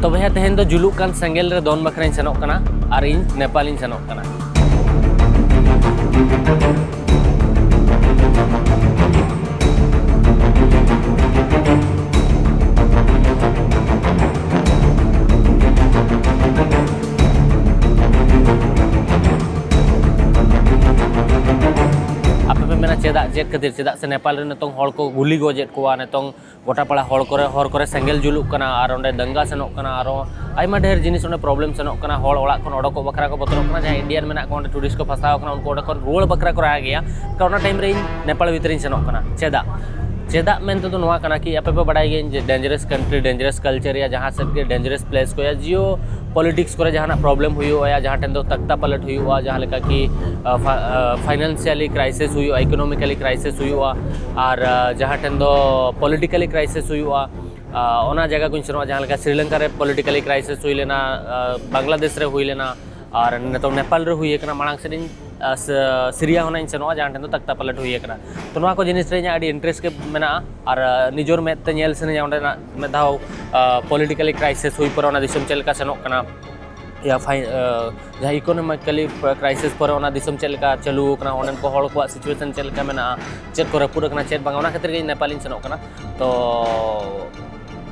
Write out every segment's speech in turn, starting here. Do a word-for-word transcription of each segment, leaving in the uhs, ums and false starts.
ᱛᱚᱵᱮ ᱦᱮᱸ, ᱛᱮᱦᱮᱧ ᱫᱚ ᱡᱩᱞᱩᱜ ᱠᱟᱱ ᱥᱮᱸᱜᱮᱞ ᱨᱮ ᱫᱚᱱ ᱵᱟᱠᱷᱨᱟᱧ ᱥᱮᱱᱚᱜ ᱠᱟᱱᱟ ᱟᱨ ᱤᱧ ᱱᱮᱯᱟᱞᱤᱧ ᱥᱮᱱᱚᱜ ᱠᱟᱱᱟ᱾ ᱟᱯᱮ ᱯᱮ ᱢᱮᱱᱟ, ᱪᱮᱫᱟᱜ, ᱪᱮᱫ ᱠᱷᱟᱹᱛᱤᱨ, ᱪᱮᱫᱟᱜ ᱥᱮ ᱱᱮᱯᱟᱞ ᱨᱮ ᱱᱤᱛᱚᱝ ᱦᱚᱲ ᱠᱚ ᱜᱩᱞᱤ ᱜᱚᱡᱮᱫ ᱠᱚᱣᱟ, ᱱᱤᱛᱚᱝ ᱜᱚᱴᱟ ᱯᱟᱲᱟ ᱦᱚᱲ ᱠᱚᱨᱮ, ᱦᱚᱨ ᱠᱚᱨᱮ ᱥᱮᱸᱜᱮᱞ ᱡᱩᱞᱩᱜ ᱠᱟᱱᱟ ᱟᱨ ᱚᱸᱰᱮ ᱫᱟᱝᱜᱟ ᱥᱮᱱᱚᱜ ᱠᱟᱱᱟ, ᱟᱨᱚ ᱟᱭᱢᱟ ᱰᱷᱮᱨ ᱡᱤᱱᱤᱥ ᱚᱸᱰᱮ problem ᱥᱮᱱᱚᱜ ᱠᱟᱱᱟ, ᱦᱚᱲ ᱚᱲᱟᱜ ᱠᱷᱚᱱ ᱚᱰᱚᱠᱚᱜ ᱵᱟᱠᱷᱨᱟ ᱠᱚ ᱵᱚᱛᱚᱨᱚᱜ ᱠᱟᱱᱟ, ᱡᱟᱦᱟᱸᱭ Indian ᱢᱮᱱᱟᱜ ᱠᱚᱣᱟ ᱚᱸᱰᱮ tourist ᱠᱚ ᱯᱷᱟᱸᱥᱟᱣ ᱠᱟᱱᱟ, ᱩᱱᱠᱩ ᱚᱸᱰᱮ ᱠᱷᱚᱱ ᱨᱩᱣᱟᱹᱲ ᱵᱟᱠᱷᱨᱟ ᱠᱚ ᱨᱟᱜ ᱜᱮᱭᱟ᱾ ᱛᱚ ᱚᱱᱟ time ᱨᱮ ᱤᱧ ᱱᱮᱯᱟᱞ ᱵᱷᱤᱛᱨᱤᱧ ᱥᱮᱱᱚᱜ ᱠᱟᱱᱟ᱾ ᱪᱮᱫᱟᱜ? ᱪᱮᱫᱟᱜ ᱢᱮᱱᱛᱮ ᱫᱚ ᱱᱚᱣᱟ ᱠᱟᱱᱟ ᱠᱤ, ᱟᱯᱮ ᱯᱮ ᱵᱟᱲᱟᱭ ᱜᱮᱭᱟ ᱡᱮ dangerous country, dangerous culture ᱭᱟ, ᱡᱟᱦᱟᱸ ᱥᱮᱫ ᱜᱮ dangerous place ᱠᱚ ᱭᱟ, geo politics ᱠᱚᱨᱮ ᱡᱟᱦᱟᱱᱟᱜ problem ᱦᱩᱭᱩᱜᱼᱟ, ᱡᱟᱦᱟᱸ ᱴᱷᱮᱱ ᱫᱚ ᱛᱟᱠᱛᱟ ᱯᱟᱞᱚᱴ ᱦᱩᱭᱩᱜᱼᱟ, ᱡᱟᱦᱟᱸ ᱞᱮᱠᱟ ᱠᱤ, ᱟ, ᱯᱷᱟ-, ᱟ, financially crisis ᱦᱩᱭᱩᱜᱼᱟ, economically crisis ᱦᱩᱭᱩᱜᱼᱟ, ᱟᱨ, ᱟ, ᱡᱟᱦᱟᱸ ᱴᱷᱮᱱ ᱫᱚ politically crisis ᱦᱩᱭᱩᱜᱼᱟ, ᱟ, ᱚᱱᱟ ᱡᱟᱭᱜᱟ ᱠᱚᱧ ᱥᱮᱱᱚᱜᱼᱟ᱾ ᱡᱟᱦᱟᱸ ᱞᱮᱠᱟ ᱥᱨᱤᱞᱚᱝᱠᱟ ᱨᱮ politically crisis ᱦᱩᱭ ᱞᱮᱱᱟ, ᱟ, ᱵᱟᱝᱞᱟᱫᱮᱥ ᱨᱮ ᱦᱩᱭ ᱞᱮᱱᱟ, ᱟᱨ ᱱᱤᱛᱚᱝ ᱱᱮᱯᱟᱞ ᱨᱮ ᱦᱩᱭ ᱟᱠᱟᱱᱟ᱾ ᱢᱟᱲᱟᱝ ᱥᱮᱫ ᱤᱧ, ᱟ, ᱥ-, ᱥᱤᱨᱤᱭᱟ ᱦᱚᱸ ᱱᱟᱜ ᱤᱧ ᱥᱮᱱᱚᱜᱼᱟ, ᱡᱟᱦᱟᱸ ᱴᱷᱮᱱ ᱫᱚ ᱛᱟᱠᱛᱟ ᱯᱟᱞᱚᱴ ᱦᱩᱭ ᱟᱠᱟᱱᱟ᱾ ᱛᱚ ᱱᱚᱣᱟ ᱠᱚ ᱡᱤᱱᱤᱥ ᱨᱮ ᱤᱧᱟᱹᱜ ᱟᱹᱰᱤ interest ᱜᱮ ᱢᱮᱱᱟᱜᱼᱟ, ᱟᱨ, ᱟ, ᱱᱤᱡᱚᱨ ᱢᱮᱫ ᱛᱮ ᱧᱮᱞ ᱥᱟᱱᱟᱧᱟ ᱚᱸᱰᱮᱱᱟᱜ ᱢᱤᱫ ᱫᱷᱟᱣ, ᱟ, politically crisis ᱦᱩᱭ ᱯᱚᱨᱮ ᱚᱱᱟ ᱫᱤᱥᱚᱢ ᱪᱮᱫ ᱞᱮᱠᱟ ᱥᱮᱱᱚᱜ ᱠᱟᱱᱟ, ᱭᱟ ᱯᱷᱟᱭ-, ᱟ, ᱡᱟᱦᱟᱸ economically crisis ᱯᱚᱨᱮ ᱚᱱᱟ ᱫᱤᱥᱚᱢ ᱪᱮᱫ ᱞᱮᱠᱟ ᱪᱟᱹᱞᱩ ᱟᱠᱟᱱᱟ, ᱚᱸᱰᱮᱱ ᱠᱚ ᱦᱚᱲ ᱠᱚᱣᱟᱜ situation ᱪᱮᱫ ᱞᱮᱠᱟ ᱢᱮᱱᱟᱜᱼᱟ, ᱪᱮᱫ ᱠᱚ ᱨᱟᱹᱯᱩᱫ ᱟᱠᱟᱱᱟ, ᱪᱮᱫ ᱵᱟᱝᱟ, ᱚᱱᱟ ᱠᱷᱟᱹᱛᱤᱨ ᱜᱮ ᱤᱧ ᱱᱮᱯᱟᱞᱤᱧ ᱥᱮᱱᱚᱜ ᱠᱟᱱᱟ᱾ ᱛᱚ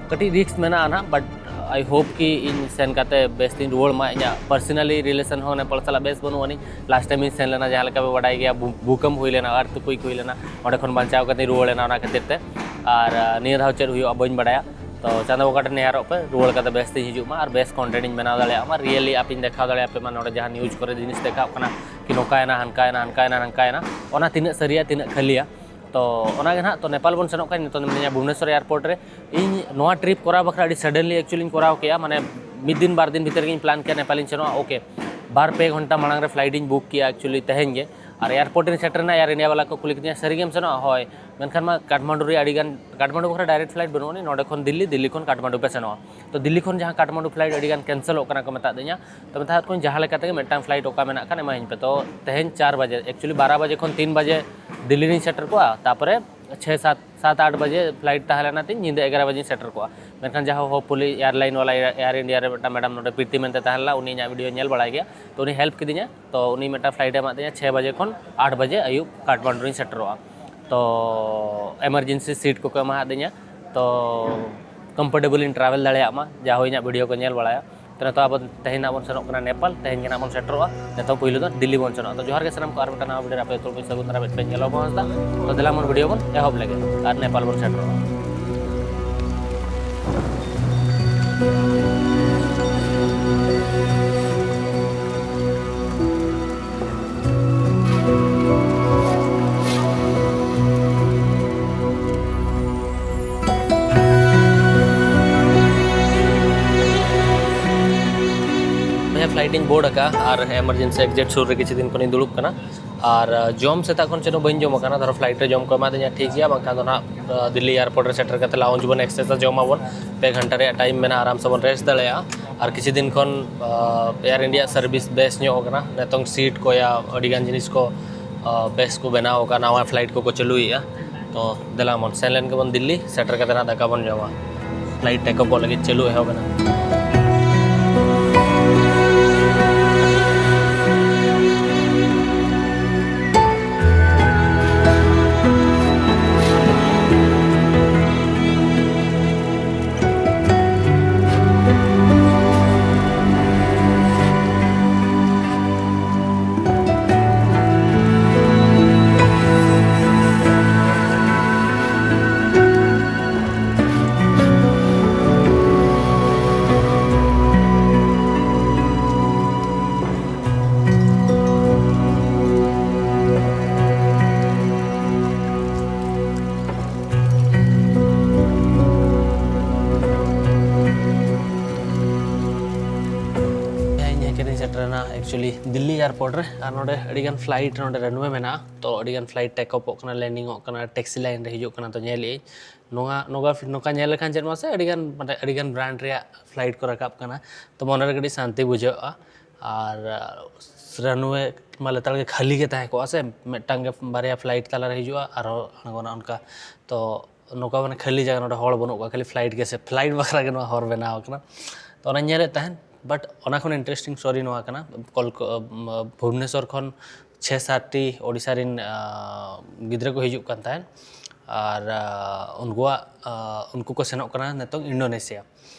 ᱠᱟᱹᱴᱤᱡ risk ᱢᱮᱱᱟᱜᱼᱟ ᱱᱟᱦᱟᱜ, but I hope ᱠᱤ ᱤᱧ ᱥᱮᱱ ᱠᱟᱛᱮ ᱵᱮᱥ ᱛᱤᱧ ᱨᱩᱣᱟᱹᱲ ᱢᱟ᱾ ᱤᱧᱟᱹᱜ personally relation ᱦᱚᱸ ᱱᱮᱯᱟᱞ ᱥᱟᱞᱟᱜ ᱵᱮᱥ ᱵᱟᱹᱱᱩᱜ ᱟᱹᱱᱤᱡ᱾ Last time ᱤᱧ ᱥᱮᱱ ᱞᱮᱱᱟ, ᱡᱟᱦᱟᱸ ᱞᱮᱠᱟ ᱯᱮ ᱵᱟᱰᱟᱭ ᱜᱮᱭᱟ, ᱵᱷᱩ-, ᱵᱷᱩᱠᱟᱢ ᱦᱩᱭ ᱞᱮᱱᱟ, earthquake ᱦᱩᱭ ᱞᱮᱱᱟ, ᱚᱸᱰᱮ ᱠᱷᱚᱱ ᱵᱟᱧᱪᱟᱣ ᱠᱟᱛᱮᱧ ᱨᱩᱣᱟᱹᱲ ᱮᱱᱟ ᱚᱱᱟ ᱠᱷᱟᱹᱛᱤᱨ ᱛᱮ᱾ ᱟᱨ, ᱟ, ᱱᱤᱭᱟᱹ ᱫᱷᱟᱣ ᱪᱮᱫ ᱦᱩᱭᱩᱜᱼᱟ ᱵᱟᱹᱧ ᱵᱟᱰᱟᱭᱟ᱾ ᱛᱚ ᱪᱟᱸᱫᱚ ᱵᱚᱸᱜᱟ ᱴᱷᱮᱱ ᱱᱮᱦᱚᱨᱚᱜ ᱯᱮ, ᱨᱩᱣᱟᱹᱲ ᱠᱟᱛᱮ ᱵᱮᱥ ᱛᱤᱧ ᱦᱤᱡᱩᱜ ᱢᱟ ᱟᱨ ᱵᱮᱥ content ᱤᱧ ᱵᱮᱱᱟᱣ ᱫᱟᱲᱮᱭᱟᱜ ᱢᱟ᱾ Really ᱟᱯᱮᱧ ᱫᱮᱠᱷᱟᱣ ᱫᱟᱲᱮᱭᱟᱯᱮ ᱢᱟ, ᱱᱚᱰᱮ ᱡᱟᱦᱟᱸ news ᱠᱚᱨᱮ ᱡᱤᱱᱤᱥ ᱫᱮᱠᱷᱟᱣ ᱠᱟᱱᱟ ᱠᱤ ᱱᱚᱝᱠᱟᱭᱮᱱᱟ, ᱦᱟᱱᱠᱟᱭᱮᱱᱟ, ᱦᱟᱱᱠᱟᱭᱮᱱᱟ, ᱦᱟᱱᱠᱟᱭᱮᱱᱟ, ᱚᱱᱟ ᱛᱤᱱᱟᱹᱜ ᱥᱟᱹᱨᱤᱭᱟ, ᱛᱤᱱᱟᱹᱜ ᱠᱷᱟᱹᱞᱤᱭᱟ᱾ ᱛᱚ ᱚᱱᱟᱜᱮ ᱱᱟᱦᱟᱜ᱾ ᱛᱚ ᱱᱮᱯᱟᱞ ᱵᱚᱱ ᱥᱮᱱᱚᱜ ᱠᱷᱟᱱ, ᱱᱤᱛᱚᱜ ᱢᱤᱱᱟᱹᱧᱟ ᱵᱷᱩᱵᱽᱱᱮᱥᱚᱨ airport ᱨᱮ᱾ ᱤᱧ ᱱᱚᱣᱟ trip ᱠᱚᱨᱟᱣ ᱵᱟᱠᱷᱨᱟ ᱟᱹᱰᱤ suddenly actually ᱤᱧ ᱠᱚᱨᱟᱣ ᱠᱮᱜᱼᱟ, ᱢᱟᱱᱮ ᱢᱤᱫ ᱫᱤᱱ ᱵᱟᱨ ᱫᱤᱱ ᱵᱷᱤᱛᱤᱨ ᱜᱮᱧ plan ᱠᱮᱜᱼᱟ ᱱᱮᱯᱟᱞᱤᱧ ᱥᱮᱱᱚᱜᱼᱟ᱾ OK, ᱵᱟᱨ ᱯᱮ ᱜᱷᱚᱱᱴᱟ ᱢᱟᱲᱟᱝ ᱨᱮ flight ᱤᱧ book ᱠᱮᱜᱼᱟ actually ᱛᱮᱦᱮᱧ ᱜᱮ᱾ ᱟᱨ airport ᱨᱤᱧ ᱥᱮᱴᱮᱨ ᱮᱱᱟ, Air India ᱵᱟᱞᱟ ᱠᱚ ᱠᱩᱞᱤ ᱠᱤᱫᱤᱧᱟ, "ᱥᱟᱹᱨᱤ ᱜᱮᱢ ᱥᱮᱱᱚᱜᱼᱟ?" "ᱦᱳᱭ, ᱢᱮᱱᱠᱷᱟᱱ ᱢᱟ ᱠᱟᱴᱷᱢᱟᱱᱰᱩ ᱨᱮ ᱟᱹᱰᱤ ᱜᱟᱱ, ᱠᱟᱴᱷᱢᱟᱱᱰᱩ ᱵᱟᱠᱷᱨᱟ direct flight ᱵᱟᱹᱱᱩᱜ ᱟᱹᱱᱤᱡ, ᱱᱚᱰᱮ ᱠᱷᱚᱱ ᱫᱤᱞᱞᱤ, ᱫᱤᱞᱞᱤ ᱠᱷᱚᱱ ᱠᱟᱴᱷᱢᱟᱱᱰᱩ ᱯᱮ ᱥᱮᱱᱚᱜᱼᱟ, ᱛᱚ ᱫᱤᱞᱞᱤ ᱠᱷᱚᱱ ᱡᱟᱦᱟᱸ ᱠᱟᱴᱷᱢᱟᱱᱰᱩ flight ᱟᱹᱰᱤ ᱜᱟᱱ cancel ᱚᱜ ᱠᱟᱱᱟ ᱠᱚ ᱢᱮᱛᱟᱫ ᱫᱤᱧᱟ, ᱛᱚ ᱢᱮᱛᱟᱫ ᱠᱚᱣᱟᱧ ᱡᱟᱦᱟᱸ ᱞᱮᱠᱟ ᱛᱮᱜᱮ ᱢᱤᱫᱴᱟᱝ flight ᱚᱠᱟ ᱢᱮᱱᱟᱜ ᱠᱷᱟᱱ ᱮᱢᱟᱹᱧ ᱯᱮ᱾ ᱛᱚ ᱛᱮᱦᱮᱧ ᱪᱟᱨ ᱵᱟᱡᱮ, actually ᱵᱟᱨᱚ ᱵᱟᱡᱮ ᱠᱷᱚᱱ ᱛᱤᱱ ᱵᱟᱡᱮ ᱫᱤᱞᱞᱤ ᱨᱤᱧ ᱥᱮᱴᱮᱨ ᱠᱚᱜᱼᱟ, ᱛᱟᱯᱚᱨᱮ ᱪᱷᱮᱭ ᱥᱟᱛ ᱥᱟᱛ ᱟᱴ ᱵᱟᱡᱮ ᱯᱷᱞᱟᱭᱤᱴ ᱛᱟᱦᱮᱸ ᱞᱮᱱᱟ ᱛᱤᱧ, ᱧᱤᱫᱟᱹ ᱮᱜᱟᱨᱚ ᱵᱟᱡᱮᱧ ᱥᱮᱴᱮᱨ ᱠᱚᱜᱼᱟ᱾ ᱢᱮᱱᱠᱷᱟᱱ ᱡᱟᱦᱟᱸ ᱦᱳᱯ ᱯᱷᱩᱞᱤ ᱮᱭᱟᱨᱞᱟᱭᱤᱱ ᱣᱟᱞᱟ, ᱮᱭᱟᱨ ᱤᱱᱰᱤᱭᱟ ᱨᱮ ᱢᱤᱫᱴᱟᱝ ᱢᱮᱰᱟᱢ ᱱᱚᱰᱮ ᱯᱨᱤᱛᱤ ᱢᱮᱱᱛᱮ ᱛᱟᱦᱮᱸ ᱞᱮᱱᱟ, ᱩᱱᱤ ᱤᱧᱟᱹᱜ ᱵᱷᱤᱰᱤᱭᱳ ᱧᱮᱞ ᱵᱟᱲᱟᱭ ᱜᱮᱭᱟ, ᱛᱚ ᱩᱱᱤ ᱦᱮᱞᱯ ᱠᱤᱫᱤᱧᱟ᱾ ᱛᱚ ᱩᱱᱤ ᱢᱤᱫᱴᱟᱝ ᱯᱷᱞᱟᱭᱤᱴ ᱮ ᱮᱢᱟᱫ ᱫᱤᱧᱟ, ᱪᱷᱮᱭ ᱵᱟᱡᱮ ᱠᱷᱚᱱ ᱟᱴ ᱵᱟᱡᱮ ᱟᱹᱭᱩᱵ ᱠᱟᱴᱷᱢᱟᱱᱰᱩ ᱨᱤᱧ ᱥᱮᱴᱮᱨᱚᱜᱼᱟ᱾ ᱛᱚ ᱮᱢᱟᱨᱡᱮᱱᱥᱤ ᱥᱤᱴ ᱠᱚᱠᱚ ᱮᱢᱟᱫᱤᱧᱟ, ᱛᱚ ᱠᱚᱢᱯᱷᱚᱨᱴᱮᱵᱚᱞ ᱤᱧ ᱴᱨᱟᱵᱷᱮᱞ ᱫᱟᱲᱮᱭᱟᱜ ᱢᱟ, ᱡᱟ ᱦᱩᱭ ᱤᱧᱟᱹᱜ ᱵᱷᱤᱰᱤᱭᱳ ᱠᱚ ᱧᱮᱞ ᱵᱟᱲᱟᱭᱟ᱾ ᱛᱚ ᱱᱤᱛᱚᱜ ᱟᱵᱚ ᱛᱮᱦᱮᱧ ᱱᱟᱜ ᱵᱚᱱ ᱥᱮᱱᱚᱜ ᱠᱟᱱᱟ ᱱᱮᱯᱟᱞ, ᱛᱮᱦᱮᱧ ᱜᱮ ᱱᱟᱜ ᱵᱚᱱ ᱥᱮᱴᱮᱨᱚᱜᱼᱟ᱾ ᱱᱤᱛᱚᱜ ᱯᱩᱭᱞᱩ ᱫᱚ ᱫᱤᱞᱞᱤ ᱵᱚᱱ ᱥᱮᱱᱚᱜᱼᱟ᱾ ᱛᱚ ᱡᱚᱦᱟᱨ ᱜᱮ ᱥᱟᱱᱟᱢ ᱠᱚ, ᱟᱨ ᱢᱤᱫᱴᱟᱝ ᱱᱟᱣᱟ ᱵᱷᱤᱰᱤᱭᱳ ᱨᱮ ᱟᱯᱮ ᱡᱚᱛᱚ ᱠᱚ ᱥᱟᱹᱜᱩᱱ ᱫᱟᱨᱟᱢ ᱮᱫ ᱯᱮ ᱧᱮᱞᱚᱜ ᱵᱚᱱ ᱦᱟᱸᱥᱫᱟ᱾ ᱛᱚ ᱫᱮᱞᱟ ᱵᱚᱱ ᱵᱷᱤᱰᱤᱭᱳ ᱵᱚᱱ ᱮᱦᱚᱵ ᱞᱮᱜᱮ ᱟᱨ ᱱᱮᱯᱟᱞ ᱵᱚᱱ ᱥᱮᱴᱮᱨᱚᱜᱼᱟ᱾ ᱵᱚᱭᱦᱟ, ᱯᱷᱞᱟᱭᱤᱴ ᱤᱧ ᱵᱳᱨᱰ ᱟᱠᱟᱫᱼᱟ ᱟᱨ ᱮᱢᱟᱨᱡᱮᱱᱥᱤ ᱮᱠᱡᱤᱴ ᱥᱩᱨ ᱨᱮ ᱠᱤᱪᱷᱩ ᱫᱤᱱ ᱠᱷᱚᱱᱤᱧ ᱫᱩᱲᱩᱵ ᱠᱟᱱᱟ᱾ ᱟᱨ, ᱟ, ᱡᱚᱢ ᱥᱮᱛᱟᱜ ᱠᱷᱚᱱ ᱪᱮᱫ ᱦᱚᱸ ᱵᱟᱹᱧ ᱡᱚᱢ ᱟᱠᱟᱱᱟ᱾ ᱫᱷᱚᱨᱚ, ᱯᱷᱞᱟᱭᱤᱴ ᱨᱮ ᱡᱚᱢ ᱠᱚ ᱮᱢᱟᱫᱤᱧᱟ, ᱴᱷᱤᱠ ᱜᱮᱭᱟ, ᱵᱟᱝᱠᱷᱟᱱ ᱫᱚ ᱱᱟᱦᱟᱜ, ᱟ, ᱫᱤᱞᱞᱤ ᱮᱭᱟᱨᱯᱳᱨᱴ ᱨᱮ ᱥᱮᱴᱮᱨ ᱠᱟᱛᱮ ᱞᱟᱣᱩᱧᱡᱽ ᱵᱚᱱ ᱮᱠᱥᱮᱥᱟ, ᱡᱚᱢᱟᱵᱚᱱ᱾ ᱯᱮ ᱜᱷᱚᱱᱴᱟ ᱨᱮᱭᱟᱜ ᱴᱟᱭᱤᱢ ᱢᱮᱱᱟᱜᱼᱟ, ᱟᱨᱟᱢ ᱥᱮ ᱵᱚᱱ ᱨᱮᱥᱴ ᱫᱟᱲᱮᱭᱟᱜᱼᱟ᱾ ᱟᱨ ᱠᱤᱪᱷᱩ ᱫᱤᱱ ᱠᱷᱚᱱ, ᱟ, ᱮᱭᱟᱨ ᱤᱱᱰᱤᱭᱟ ᱥᱟᱨᱵᱷᱤᱥ ᱵᱮᱥ ᱧᱚᱜ ᱟᱠᱟᱱᱟ, ᱱᱤᱛᱚᱝ ᱥᱤᱴ ᱠᱚ ᱭᱟ ᱟᱹᱰᱤᱜᱟᱱ ᱡᱤᱱᱤᱥ ᱠᱚ, ᱟ, ᱵᱮᱥ ᱠᱚ ᱵᱮᱱᱟᱣ ᱟᱠᱟᱫᱼᱟ, ᱱᱟᱣᱟ ᱯᱷᱞᱟᱭᱤᱴ ᱠᱚᱠᱚ ᱪᱟᱹᱞᱩᱭᱮᱫᱼᱟ᱾ ᱛᱚ ᱫᱮᱞᱟ ᱵᱚᱱ ᱥᱮᱱ ᱞᱮᱱ ᱜᱮᱵᱚᱱ ᱫᱤᱞᱞᱤ, ᱥᱮᱴᱮᱨ ᱠᱟᱛᱮ ᱱᱟᱦᱟᱜ ᱫᱟᱠᱟ ᱵᱚᱱ ᱡᱚᱢᱟ᱾ ᱯᱷᱞᱟᱭᱤᱴ ᱴᱮᱠ ᱚᱯᱚᱜ ᱞᱟᱹᱜᱤᱫ ᱪᱟᱹᱞᱩ ᱮᱦᱚᱵ ᱮᱱᱟ᱾ ᱤᱧ ᱦᱮᱡ ᱠᱟᱛᱮᱧ ᱥᱮᱴᱮᱨᱮᱱᱟ actually ᱫᱤᱞᱞᱤ ᱮᱭᱟᱨᱯᱳᱨᱴ ᱨᱮ᱾ ᱟᱨ ᱱᱚᱰᱮ ᱟᱹᱰᱤᱜᱟᱱ ᱯᱷᱞᱟᱭᱤᱴ ᱱᱚᱰᱮ ᱨᱟᱱᱣᱮ ᱢᱮᱱᱟᱜᱼᱟ, ᱛᱚ ᱟᱹᱰᱤᱜᱟᱱ ᱯᱷᱞᱟᱭᱤᱴ ᱴᱮᱠ ᱚᱯᱚᱜ ᱠᱟᱱᱟ, ᱞᱮᱱᱰᱤᱝ ᱚᱜ ᱠᱟᱱᱟ, ᱴᱮᱠᱥᱤ ᱞᱟᱭᱤᱱ ᱨᱮ ᱦᱤᱡᱩᱜ ᱠᱟᱱᱟ᱾ ᱛᱚ ᱧᱮᱞ ᱮᱫᱟᱹᱧ ᱱᱚᱣᱟ, ᱱᱚᱝᱠᱟ, ᱱᱚᱝᱠᱟ ᱧᱮᱞ ᱞᱮᱠᱷᱟᱱ ᱪᱮᱫ ᱢᱟᱥᱮ ᱟᱹᱰᱤᱜᱟᱱ, ᱢᱟᱱᱮ ᱟᱹᱰᱤᱜᱟᱱ ᱵᱨᱟᱱᱰ ᱨᱮᱭᱟᱜ ᱯᱷᱞᱟᱭᱤᱴ ᱠᱚ ᱨᱟᱠᱟᱵ ᱠᱟᱱᱟ, ᱛᱚ ᱢᱚᱱᱮᱨᱮ ᱠᱟᱹᱴᱤᱡ ᱥᱟᱱᱛᱤ ᱵᱩᱡᱷᱟᱹᱜᱼᱟ᱾ ᱟᱨ ᱨᱟᱱᱣᱮ ᱢᱟ ᱞᱮᱛᱟᱲ ᱜᱮ ᱠᱷᱟᱹᱞᱤ ᱜᱮ ᱛᱟᱦᱮᱸ ᱠᱚᱜᱼᱟ ᱥᱮ, ᱢᱤᱫᱴᱟᱝ ᱜᱮ ᱵᱟᱨᱭᱟ ᱯᱷᱞᱟᱭᱤᱴ ᱛᱟᱞᱟᱨᱮ ᱦᱤᱡᱩᱜᱼᱟ, ᱟᱨᱦᱚᱸ ᱟᱬᱜᱚᱱᱟ ᱚᱱᱠᱟ᱾ ᱛᱚ ᱱᱚᱝᱠᱟ ᱢᱟᱱᱮ ᱠᱷᱟᱹᱞᱤ ᱡᱟᱭᱜᱟ, ᱱᱚᱰᱮ ᱦᱚᱲ ᱵᱟᱹᱱᱩᱜ ᱠᱚᱣᱟ, ᱠᱷᱟᱹᱞᱤ ᱯᱷᱞᱟᱭᱤᱴ ᱜᱮ ᱥᱮ, ᱯᱷᱞᱟᱭᱤᱴ ᱵᱟᱠᱷᱨᱟ ᱜᱮ ᱱᱚᱣᱟ ᱦᱚᱨ ᱵᱮᱱᱟᱣ ᱟᱠᱟᱱᱟ᱾ ᱛᱚ ᱚᱱᱟᱧ ᱧᱮᱞᱮᱫ ᱛᱟᱦᱮᱸᱫ, ᱵᱟᱴ ᱚᱱᱟ ᱠᱷᱚᱱ ᱤᱱᱴᱟᱨᱮᱥᱴᱤᱝ ᱥᱴᱳᱨᱤ ᱱᱚᱣᱟ ᱠᱟᱱᱟ, ᱠᱚᱞ-, ᱵᱷᱩᱵᱽᱱᱮᱥᱚᱨ ᱠᱷᱚᱱ ᱪᱷᱮ ᱥᱟᱛ ᱴᱤ ᱳᱰᱤᱥᱟ ᱨᱮᱱ, ᱟᱸ, ᱜᱤᱫᱽᱨᱟᱹ ᱠᱚ ᱦᱤᱡᱩᱜ ᱠᱟᱱ ᱛᱟᱦᱮᱸᱫ, ᱟᱨ, ᱟᱸ, ᱩᱱᱠᱩᱣᱟᱜ, ᱟᱸ, ᱩᱱᱠᱩ ᱠᱚ ᱥᱮᱱᱚᱜ ᱠᱟᱱᱟ ᱱᱤᱛᱚᱝ ᱤᱱᱰᱳᱱᱮᱥᱤᱭᱟ᱾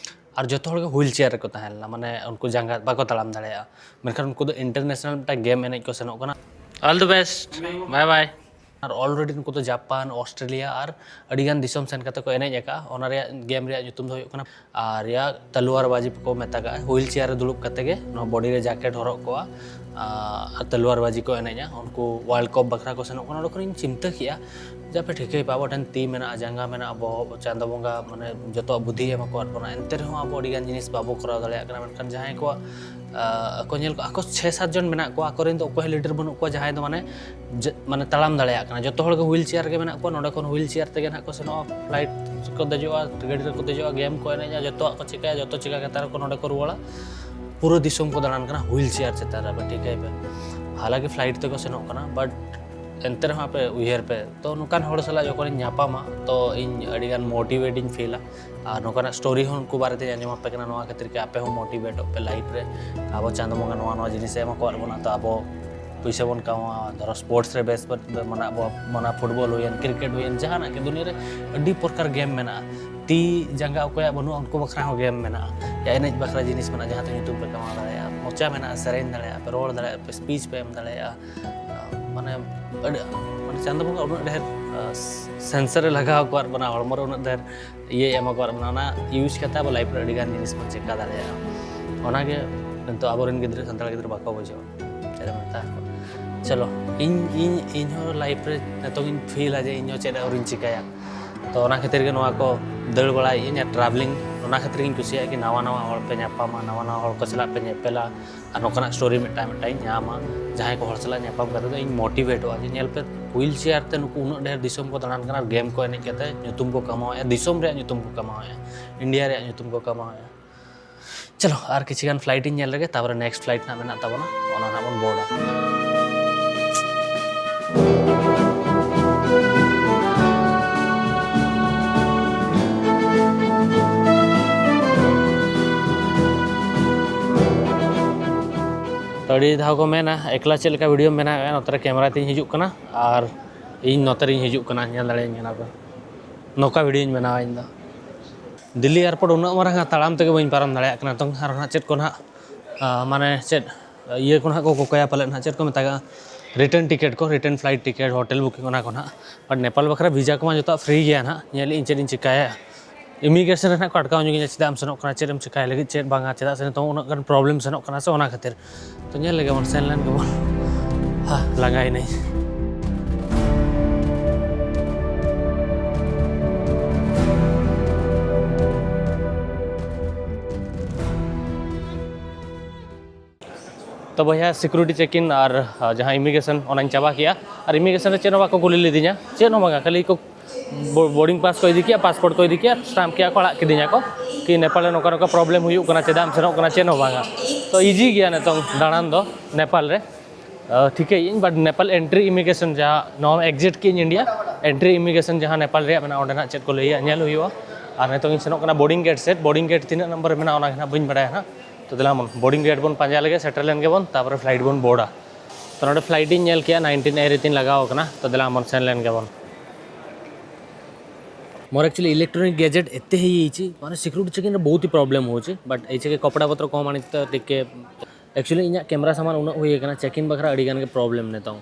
ᱟᱨ ᱡᱚᱛᱚ ᱦᱚᱲ ᱜᱮ ᱦᱩᱭᱤᱞ ᱪᱮᱭᱟᱨ ᱨᱮᱠᱚ ᱛᱟᱦᱮᱸ ᱞᱮᱱᱟ, ᱢᱟᱱᱮ ᱩᱱᱠᱩ ᱡᱟᱸᱜᱟ ᱵᱟᱠᱚ ᱛᱟᱲᱟᱢ ᱫᱟᱲᱮᱭᱟᱜᱼᱟ᱾ ᱢᱮᱱᱠᱷᱟᱱ ᱩᱱᱠᱩ ᱫᱚ ᱤᱱᱴᱟᱨᱱᱮᱥᱱᱟᱞ ᱢᱤᱫᱴᱟᱝ ᱜᱮᱢ ᱮᱱᱮᱡ ᱠᱚ ᱥᱮᱱᱚᱜ ᱠᱟᱱᱟ᱾ All the best, bye bye. R already ᱱᱩᱠᱩ ᱫᱚ ᱡᱟᱯᱟᱱ, ᱚᱥᱴᱨᱮᱞᱤᱭᱟ ᱟᱨ ᱟᱹᱰᱤᱜᱟᱱ ᱫᱤᱥᱚᱢ ᱥᱮᱱ ᱠᱟᱛᱮ ᱠᱚ ᱮᱱᱮᱡ ᱟᱠᱟᱫᱼᱟ᱾ ᱚᱱᱟ ᱨᱮᱭᱟᱜ ᱜᱮᱢ ᱨᱮᱭᱟᱜ ᱧᱩᱛᱩᱢ ᱫᱚ ᱦᱩᱭᱩᱜ ᱠᱟᱱᱟ, ᱟᱨ ᱭᱟ ᱛᱟᱞᱣᱟᱨ ᱵᱟᱡᱤ ᱠᱚ ᱢᱮᱛᱟᱜᱟᱜᱼᱟ᱾ ᱦᱩᱭᱤᱞ ᱪᱮᱭᱟᱨ ᱨᱮ ᱫᱩᱲᱩᱵ ᱠᱟᱛᱮ ᱜᱮ ᱱᱚᱣᱟ ᱵᱚᱰᱤ ᱨᱮ ᱡᱟᱠᱮᱴ ᱦᱚᱨᱚᱜ ᱠᱚᱜᱼᱟ, ᱟᱨ ᱛᱟᱞᱣᱟᱨ ᱵᱟᱡᱤ ᱠᱚ ᱮᱱᱮᱡᱼᱟ᱾ ᱩᱱᱠᱩ ᱣᱟᱨᱞᱰ ᱠᱟᱯ ᱵᱟᱠᱷᱨᱟ ᱠᱚ ᱥᱮᱱᱚᱜ ᱠᱟᱱᱟ᱾ ᱚᱸᱰᱮ ᱠᱷᱚᱱᱤᱧ ᱪᱤᱱᱛᱟᱹ ᱠᱮᱜᱼᱟ ᱡᱮ ᱟᱯᱮ ᱴᱷᱤᱠᱟᱹᱭ ᱯᱮ, ᱟᱵᱚ ᱴᱷᱮᱱ ᱛᱤ ᱢᱮᱱᱟᱜᱼᱟ, ᱡᱟᱸᱜᱟ ᱢᱮᱱᱟᱜᱼᱟ, ᱵᱚᱦᱚᱜ, ᱪᱟᱸᱫᱚ ᱵᱚᱸᱜᱟ ᱢᱟᱱᱮ ᱡᱚᱛᱚᱣᱟᱜ ᱵᱩᱫᱷᱤ ᱮᱢ ᱟᱠᱟᱫ ᱵᱚᱱᱟ, ᱮᱱᱛᱮ ᱨᱮᱦᱚᱸ ᱟᱵᱚ ᱟᱹᱰᱤᱜᱟᱱ ᱡᱤᱱᱤᱥ ᱵᱟᱵᱚ ᱠᱚᱨᱟᱣ ᱫᱟᱲᱮᱭᱟᱜ ᱠᱟᱱᱟ᱾ ᱢᱮᱱᱠᱷᱟᱱ ᱡᱟᱦᱟᱸᱭ ᱠᱚᱣᱟᱜ, ᱟᱸ, ᱟᱠᱚ ᱧᱮᱞ ᱠᱚ, ᱟᱠᱚ ᱪᱷᱮ ᱥᱟᱛ ᱡᱚᱱ ᱢᱮᱱᱟᱜ ᱠᱚᱣᱟ, ᱟᱠᱚᱨᱮᱱ ᱫᱚ ᱚᱠᱚᱭ ᱦᱚᱸ ᱞᱤᱰᱟᱨ ᱵᱟᱹᱱᱩᱜ ᱠᱚᱣᱟ ᱡᱟᱦᱟᱸᱭ ᱫᱚ ᱢᱟᱱᱮ ᱡᱮ, ᱢᱟᱱᱮ ᱛᱟᱲᱟᱢ ᱫᱟᱲᱮᱭᱟᱜ ᱠᱟᱱᱟ᱾ ᱡᱚᱛᱚ ᱦᱚᱲ ᱜᱮ ᱦᱩᱭᱤᱞ ᱪᱮᱭᱟᱨ ᱨᱮᱜᱮ ᱢᱮᱱᱟᱜ ᱠᱚᱣᱟ᱾ ᱱᱚᱸᱰᱮ ᱠᱷᱚᱱ ᱦᱩᱭᱤᱞ ᱪᱮᱭᱟᱨ ᱛᱮᱜᱮ ᱱᱟᱦᱟᱜ ᱠᱚ ᱥᱮᱱᱚᱜᱼᱟ, ᱯᱷᱞᱟᱭᱤᱴ ᱨᱮᱠᱚ ᱫᱮᱡᱚᱜᱼᱟ, ᱜᱟᱹᱰᱤ ᱨᱮᱠᱚ ᱫᱮᱡᱚᱜᱼᱟ, ᱜᱮᱢ ᱠᱚ ᱮᱱᱮᱡᱼᱟ, ᱡᱚᱛᱚᱣᱟᱜ ᱠᱚ ᱪᱤᱠᱟᱹᱭᱟ, ᱡᱚᱛᱚ ᱪᱤᱠᱟᱹ ᱠᱟᱛᱮ ᱨᱮᱠᱚ ᱱᱚᱸᱰᱮ ᱠᱚ ᱨᱩᱣᱟᱹᱲᱟ᱾ ᱯᱩᱨᱟᱹ ᱫᱤᱥᱚᱢ ᱠᱚ ᱫᱟᱬᱟᱱ ᱠᱟᱱᱟ ᱦᱩᱭᱤᱞ ᱪᱮᱭᱟᱨ ᱪᱮᱛᱟᱱ ᱨᱮ, ᱟᱯᱮ ᱴᱷᱤᱠᱟᱹᱭ ᱯᱮ᱾ ᱦᱟᱞᱟᱝᱠᱤ ᱯᱷᱞᱟᱭᱤᱴ ᱛᱮᱠᱚ ᱥᱮᱱᱚᱜ ᱠᱟᱱᱟ, ᱵᱟᱴ ᱮᱱᱛᱮ ᱨᱮᱦᱚᱸ ᱟᱯᱮ ᱩᱭᱦᱟᱹᱨ ᱯᱮ᱾ ᱛᱚ ᱱᱚᱝᱠᱟᱱ ᱦᱚᱲ ᱥᱟᱞᱟᱜ ᱡᱚᱠᱷᱚᱱᱤᱧ ᱧᱟᱯᱟᱢᱟ, ᱛᱚ ᱤᱧ ᱟᱹᱰᱤᱜᱟᱱ ᱢᱳᱴᱤᱵᱷᱮᱴ ᱤᱧ ᱯᱷᱤᱞᱟ᱾ ᱟᱨ ᱱᱚᱝᱠᱟᱱᱟᱜ ᱥᱴᱳᱨᱤ ᱦᱚᱸ ᱩᱱᱠᱩ ᱵᱟᱨᱮᱛᱮᱧ ᱟᱸᱡᱚᱢ ᱟᱯᱮ ᱠᱟᱱᱟ᱾ ᱱᱚᱣᱟ ᱠᱷᱟᱹᱛᱤᱨ ᱜᱮ ᱟᱯᱮ ᱦᱚᱸ ᱢᱳᱴᱤᱵᱷᱮᱴᱚᱜ ᱯᱮ ᱞᱟᱭᱤᱯᱷ ᱨᱮ᱾ ᱟᱵᱚ ᱪᱟᱸᱫᱚ ᱵᱚᱸᱜᱟ ᱱᱚᱣᱟ ᱱᱚᱣᱟ ᱡᱤᱱᱤᱥᱮ ᱮᱢ ᱟᱠᱟᱫ ᱵᱚᱱᱟ, ᱛᱚ ᱟᱵᱚ ᱯᱩᱭᱥᱟᱹ ᱵᱚᱱ ᱠᱟᱢᱟᱣᱟ, ᱫᱷᱚᱨᱚ ᱥᱯᱳᱨᱴᱥ ᱨᱮ ᱵᱮᱥ ᱵᱚᱱ, ᱢᱟᱱᱮ ᱟᱵᱚ, ᱢᱟᱱᱮ ᱯᱷᱩᱴᱵᱚᱞ ᱦᱩᱭᱮᱱ, ᱠᱨᱤᱠᱮᱴ ᱦᱩᱭᱮᱱ, ᱡᱟᱦᱟᱱᱟᱜ ᱜᱮ ᱫᱩᱱᱤᱭᱟᱹ ᱨᱮ ᱟᱹᱰᱤ ᱯᱨᱚᱠᱟᱨ ᱜᱮᱢ ᱢᱮᱱᱟᱜᱼᱟ᱾ ᱛᱤ ᱡᱟᱸᱜᱟ ᱚᱠᱚᱭᱟᱜ ᱵᱟᱹᱱᱩᱜᱼᱟ, ᱩᱱᱠᱩ ᱵᱟᱠᱷᱨᱟ ᱦᱚᱸ ᱜᱮᱢ ᱢᱮᱱᱟᱜᱼᱟ᱾ ᱭᱟ ᱮᱱᱮᱡ ᱵᱟᱠᱷᱨᱟ ᱡᱤᱱᱤᱥ ᱢᱮᱱᱟᱜᱼᱟ, ᱡᱟᱦᱟᱸ ᱛᱮ ᱧᱩᱛᱩᱢ ᱯᱮ ᱠᱟᱢᱟᱣ ᱫᱟᱲᱮᱭᱟᱜᱼᱟ᱾ ᱢᱚᱪᱟ ᱢᱮᱱᱟᱜᱼᱟ, ᱥᱮᱨᱮᱧ ᱫᱟᱲᱮᱭᱟᱜᱼᱟ ᱯᱮ, ᱨᱚᱲ ᱫᱟᱲᱮᱭᱟᱜᱼᱟ ᱯᱮ, ᱥᱯᱤᱪ ᱯᱮ ᱮᱢ ᱫᱟᱲᱮᱭᱟᱜᱼᱟ᱾ ᱢᱟᱱᱮ ᱟᱹᱰᱤ, ᱢᱟᱱᱮ ᱪᱟᱸᱫᱚ ᱵᱚᱸᱜᱟ ᱩᱱᱟᱹᱜ ᱰᱷᱮᱨ, ᱟᱸ, ᱥᱮᱱᱥᱟᱨ ᱮ ᱞᱟᱜᱟᱣ ᱟᱠᱟᱫ ᱵᱚᱱᱟ, ᱦᱚᱲᱢᱚ ᱨᱮ ᱩᱱᱟᱹᱜ ᱰᱷᱮᱨ ᱤᱭᱟᱹᱭ ᱮᱢ ᱟᱠᱟᱫ ᱵᱚᱱᱟ, ᱚᱱᱟ ᱤᱭᱩᱡᱽ ᱠᱟᱛᱮ ᱟᱵᱚ ᱞᱟᱭᱤᱯᱷ ᱨᱮ ᱟᱹᱰᱤ ᱜᱟᱱ ᱡᱤᱱᱤᱥ ᱵᱚᱱ ᱪᱮᱠᱟ ᱫᱟᱲᱮᱭᱟᱜᱼᱟ᱾ ᱚᱱᱟᱜᱮ ᱱᱤᱛᱚᱜ ᱟᱵᱚᱨᱮᱱ ᱜᱤᱫᱽᱨᱟᱹ, ᱥᱟᱱᱛᱟᱲ ᱜᱤᱫᱽᱨᱟᱹ ᱵᱟᱠᱚ ᱵᱩᱡᱷᱟᱹᱣᱟ᱾ ᱪᱮᱫ ᱮᱢ ᱢᱮᱛᱟ ᱠᱚᱣᱟ? ᱪᱚᱞᱚ, ᱤᱧ, ᱤᱧ, ᱤᱧ ᱦᱚᱸ ᱞᱟᱭᱤᱯᱷ ᱨᱮ ᱱᱤᱛᱚᱜ ᱤᱧ ᱯᱷᱤᱞᱟ ᱡᱮ ᱤᱧ ᱦᱚᱸ ᱪᱮᱫ ᱟᱹᱣᱨᱤᱧ ᱪᱤᱠᱟᱹᱭᱟ᱾ ᱛᱚ ᱚᱱᱟ ᱠᱷᱟᱹᱛᱤᱨ ᱜᱮ ᱱᱚᱣᱟ ᱠᱚ ᱫᱟᱹᱲ ᱵᱟᱲᱟᱭᱮᱫ ᱟᱹᱧ ᱟᱨ ᱴᱨᱟᱵᱷᱮᱞᱤᱝ ᱚᱱᱟ ᱠᱷᱟᱹᱛᱤᱨ ᱜᱤᱧ ᱠᱩᱥᱤᱭᱟᱜᱼᱟ, ᱠᱤ ᱱᱟᱣᱟ ᱱᱟᱣᱟ ᱦᱚᱲ ᱯᱮ ᱧᱟᱯᱟᱢᱟ, ᱱᱟᱣᱟ ᱱᱟᱣᱟ ᱦᱚᱲ ᱠᱚ ᱥᱟᱞᱟᱜ ᱯᱮ ᱧᱮᱯᱮᱞᱟ᱾ ᱟᱨ ᱱᱚᱝᱠᱟᱱᱟᱜ ᱥᱴᱳᱨᱤ ᱢᱤᱫᱴᱟᱝ ᱢᱤᱫᱴᱟᱝ ᱤᱧ ᱧᱟᱢᱟ, ᱡᱟᱦᱟᱸᱭ ᱠᱚ ᱦᱚᱲ ᱥᱟᱞᱟᱜ ᱧᱟᱯᱟᱢ ᱠᱟᱛᱮ ᱫᱚ ᱤᱧ ᱢᱳᱴᱤᱵᱷᱮᱴᱚᱜᱼᱟ ᱡᱮ ᱧᱮᱞ ᱯᱮ, ᱦᱩᱭᱤᱞ ᱪᱮᱭᱟᱨ ᱛᱮ ᱱᱩᱠᱩ ᱩᱱᱟᱹᱜ ᱰᱷᱮᱨ ᱫᱤᱥᱚᱢ ᱠᱚ ᱫᱟᱬᱟᱱ ᱠᱟᱱᱟ, ᱜᱮᱢ ᱠᱚ ᱮᱱᱮᱡ ᱠᱟᱛᱮ ᱧᱩᱛᱩᱢ ᱠᱚ ᱠᱟᱢᱟᱣᱮᱫᱼᱟ, ᱫᱤᱥᱚᱢ ᱨᱮᱭᱟᱜ ᱧᱩᱛᱩᱢ ᱠᱚ ᱠᱟᱢᱟᱣᱮᱫᱼᱟ, ᱤᱱᱰᱤᱭᱟ ᱨᱮᱭᱟᱜ ᱧᱩᱛᱩᱢ ᱠᱚ ᱠᱟᱢᱟᱣᱮᱫᱼᱟ᱾ ᱪᱚᱞᱚ, ᱟᱨ ᱠᱤᱪᱷᱤ ᱜᱟᱱ ᱯᱷᱞᱟᱭᱤᱴ ᱤᱧ ᱧᱮᱞ ᱞᱮᱜᱮ, ᱛᱟᱯᱚᱨᱮ ᱱᱮᱠᱥᱴ ᱯᱷᱞᱟᱭᱤᱴ ᱱᱟᱜ ᱢᱮᱱᱟᱜ ᱛᱟᱵᱚᱱᱟ, ᱚᱱᱟ ᱱᱟᱜ ᱵᱚᱱ ᱵᱳᱨᱰᱟ᱾ ᱛᱚ, ᱟᱹᱰᱤ ᱫᱷᱟᱣ ᱠᱚ ᱢᱮᱱᱟ, ᱮᱠᱞᱟ ᱪᱮᱫ ᱞᱮᱠᱟ ᱵᱷᱤᱰᱤᱭᱳᱢ ᱵᱮᱱᱟᱣᱮᱫᱼᱟ, ᱱᱚᱛᱮ ᱨᱮ ᱠᱮᱢᱮᱨᱟ ᱛᱤᱧ ᱦᱤᱡᱩᱜ ᱠᱟᱱᱟ ᱟᱨ ᱤᱧ ᱱᱚᱛᱮ ᱨᱤᱧ ᱦᱤᱡᱩᱜ ᱠᱟᱱᱟ, ᱧᱮᱞ ᱫᱟᱲᱮᱭᱟᱹᱧ ᱠᱟᱱᱟ ᱯᱮ᱾ ᱱᱚᱝᱠᱟ ᱵᱷᱤᱰᱤᱭᱳᱧ ᱵᱮᱱᱟᱣᱟ ᱤᱧ ᱫᱚ᱾ ᱫᱤᱞᱞᱤ ᱮᱭᱟᱨᱯᱳᱨᱴ ᱩᱱᱟᱹᱜ ᱢᱟᱨᱟᱝᱟ, ᱛᱟᱲᱟᱢ ᱛᱮᱜᱮ ᱵᱟᱹᱧ ᱯᱟᱨᱚᱢ ᱫᱟᱲᱮᱭᱟᱜ ᱠᱟᱱᱟ ᱱᱤᱛᱚᱝ᱾ ᱟᱨ ᱱᱟᱦᱟᱜ ᱪᱮᱫ ᱠᱚ ᱱᱟᱦᱟᱜ, ᱟ, ᱢᱟᱱᱮ ᱪᱮᱫ ᱤᱭᱟᱹ ᱠᱚ ᱱᱟᱦᱟᱜ ᱠᱚ ᱠᱚᱠᱚᱭᱟ ᱯᱟᱞᱮᱫ ᱱᱟᱦᱟᱜ, ᱪᱮᱫ ᱠᱚ ᱢᱮᱛᱟᱜᱼᱟ, ᱨᱤᱴᱟᱨᱱ ᱴᱤᱠᱤᱴ ᱠᱚ, return flight ticket, hotel booking, ᱚᱱᱟ ᱠᱚ ᱱᱟᱦᱟᱜ᱾ ᱵᱟᱴ ᱱᱮᱯᱟᱞ ᱵᱟᱠᱷᱨᱟ ᱵᱷᱤᱥᱟ ᱠᱚᱢᱟ ᱡᱚᱛᱚᱣᱟᱜ ᱯᱷᱨᱤ ᱜᱮᱭᱟ ᱱᱟᱦᱟᱜ᱾ ᱧᱮᱞ ᱤᱧ ᱪᱮᱫ ᱤᱧ ᱪᱤᱠᱟᱹᱭᱟ᱾ ᱤᱢᱤᱜᱨᱮᱥᱚᱱ ᱨᱮ ᱱᱟᱦᱟᱜ ᱠᱚ ᱟᱴᱠᱟᱣ ᱧᱚᱜᱤᱧᱟ, ᱪᱮᱫᱟᱜ ᱮᱢ ᱥᱮᱱᱚᱜ ᱠᱟᱱᱟ, ᱪᱮᱫ ᱮᱢ ᱪᱤᱠᱟᱹᱭᱟ ᱞᱟᱹᱜᱤᱫ, ᱪᱮᱫ ᱵᱟᱝᱟ, ᱪᱮᱫᱟᱜ ᱥᱮ ᱱᱤᱛᱚᱝ ᱩᱱᱟᱹᱜ ᱜᱟᱱ ᱯᱨᱚᱵᱞᱮᱢ ᱥᱮᱱᱚᱜ ᱠᱟᱱᱟ ᱥᱮ, ᱚᱱᱟ ᱠᱷᱟᱹᱛᱤᱨ᱾ ᱛᱚ ᱧᱮᱞ ᱞᱮᱜᱮ ᱵᱚᱱ, ᱥᱮᱱ ᱞᱮᱱ ᱜᱮᱵᱚᱱ᱾ ᱦᱟ, ᱞᱟᱸᱜᱟᱭᱮᱱᱟᱹᱧ᱾ ᱛᱚ ᱵᱚᱭᱦᱟ, ᱥᱤᱠᱩᱨᱤᱴᱤ ᱪᱮᱠ ᱤᱱ ᱟᱨ, ᱟ, ᱡᱟᱦᱟᱸ ᱤᱢᱤᱜᱨᱮᱥᱚᱱ, ᱚᱱᱟᱧ ᱪᱟᱵᱟ ᱠᱮᱜᱼᱟ᱾ ᱟᱨ ᱤᱢᱤᱜᱨᱮᱥᱚᱱ ᱨᱮ ᱪᱮᱫ ᱦᱚᱸ ᱵᱟᱠᱚ ᱠᱩᱞᱤ ᱞᱤᱫᱤᱧᱟ, ᱪᱮᱫ ᱦᱚᱸ ᱵᱟᱝᱟ, ᱠᱷᱟᱹᱞᱤ ᱠᱚ ᱵᱳ-, ᱵᱳᱨᱰᱤᱝ ᱯᱟᱥ ᱠᱚ ᱤᱫᱤ ᱠᱮᱜᱼᱟ, ᱯᱟᱥᱯᱳᱨᱴ ᱠᱚ ᱤᱫᱤ ᱠᱮᱜᱼᱟ, ᱥᱴᱟᱢᱯ ᱠᱮᱜᱼᱟ ᱠᱚ, ᱟᱲᱟᱜ ᱠᱤᱫᱤᱧᱟ ᱠᱚ ᱠᱤ ᱱᱮᱯᱟᱞ ᱨᱮ ᱱᱚᱝᱠᱟ ᱱᱚᱝᱠᱟ ᱯᱨᱚᱵᱞᱮᱢ ᱦᱩᱭᱩᱜ ᱠᱟᱱᱟ, ᱪᱮᱫᱟᱜ ᱮᱢ ᱥᱮᱱᱚᱜ ᱠᱟᱱᱟ, ᱪᱮᱫ ᱦᱚᱸ ᱵᱟᱝᱟ᱾ ᱛᱚ ᱤᱡᱤ ᱜᱮᱭᱟ ᱱᱤᱛᱚᱝ ᱫᱟᱬᱟᱱ ᱫᱚ ᱱᱮᱯᱟᱞ ᱨᱮ᱾ ᱟ, ᱴᱷᱤᱠᱟᱹᱭᱟᱹᱧ, ᱵᱟᱴ ᱱᱮᱯᱟᱞ ᱮᱱᱴᱨᱤ ᱤᱢᱤᱜᱨᱮᱥᱚᱱ ᱡᱟᱦᱟᱸ, ᱱᱚᱣᱟ ᱮᱠᱡᱤᱴ ᱠᱮᱜᱼᱟᱹᱧ ᱤᱱᱰᱤᱭᱟ, ᱮᱱᱴᱨᱤ ᱤᱢᱤᱜᱨᱮᱥᱚᱱ ᱡᱟᱦᱟᱸ ᱱᱮᱯᱟᱞ ᱨᱮᱭᱟᱜ ᱢᱮᱱᱟᱜᱼᱟ, ᱚᱸᱰᱮ ᱱᱟᱜ ᱪᱮᱫ ᱠᱚ ᱞᱟᱹᱭᱟ ᱧᱮᱞ ᱦᱩᱭᱩᱜᱼᱟ᱾ ᱟᱨ ᱱᱤᱛᱚᱝ ᱤᱧ ᱥᱮᱱᱚᱜ ᱠᱟᱱᱟ ᱵᱳᱨᱰᱤᱝ ᱜᱮᱴ ᱥᱮᱫ᱾ ᱵᱳᱨᱰᱤᱝ ᱜᱮᱴ ᱛᱤᱱᱟᱹᱜ ᱱᱚᱢᱵᱚᱨ ᱨᱮ ᱢᱮᱱᱟᱜᱼᱟ, ᱚᱱᱟ ᱜᱮ ᱱᱟᱜ ᱵᱟᱹᱧ ᱵᱟᱲᱟᱭᱟ ᱱᱟᱜ᱾ ᱛᱚ ᱫᱮᱞᱟ ᱵᱚᱱ ᱵᱳᱨᱰᱤᱝ ᱜᱮᱴ ᱵᱚᱱ ᱯᱟᱸᱡᱟ ᱞᱮᱜᱮ, ᱥᱮᱴᱮᱨ ᱞᱮᱱ ᱜᱮᱵᱚᱱ, ᱛᱟᱨᱯᱚᱨᱮ ᱯᱷᱞᱟᱭᱤᱴ ᱵᱚᱱ ᱵᱳᱨᱰᱟ᱾ ᱛᱚ ᱱᱚᱰᱮ ᱯᱷᱞᱟᱭᱤᱴ ᱤᱧ ᱧᱮᱞ ᱠᱮᱜᱼᱟ, ᱱᱟᱭᱤᱱᱴᱤᱱ ᱮ ᱨᱮ ᱛᱤᱧ ᱞᱟᱜᱟᱣ ᱠᱟᱱᱟ᱾ ᱛᱚ ᱫᱮᱞᱟ ᱵᱚᱱ ᱥᱮᱱ ᱞᱮᱱ ᱜᱮᱵᱚᱱ᱾ ମୋର ଆକ୍ଚୁଆଲି ଇଲେକ୍ଟ୍ରୋନିକ୍ ଗ୍ୟାଜେଟ୍ ଏତେ ହେଇଯାଇଛି, ମାନେ ସିକ୍ୟୁରିଟି ଚେକିଂରେ ବହୁତ ହି ପ୍ରୋବ୍ଲେମ୍ ହେଉଛି। ବଟ୍ ଏଇଛେ କପଡ଼ା ପତ୍ର କମ୍ ଆଣିଛି ତ ଟିକେ, ଆକ୍ଚୁଆଲି ᱤᱧᱟᱹᱜ ᱠᱮᱢᱮᱨᱟ ᱥᱟᱢᱟᱱ ᱩᱱᱟᱹᱜ ᱦᱩᱭ ᱟᱠᱟᱱᱟ, ᱪᱮᱠ ᱤᱱ ᱵᱟᱠᱷᱨᱟ ᱟᱹᱰᱤ ᱜᱟᱱ ᱜᱮ ᱯᱨᱚᱵᱞᱮᱢ ᱱᱤᱛᱚᱝ᱾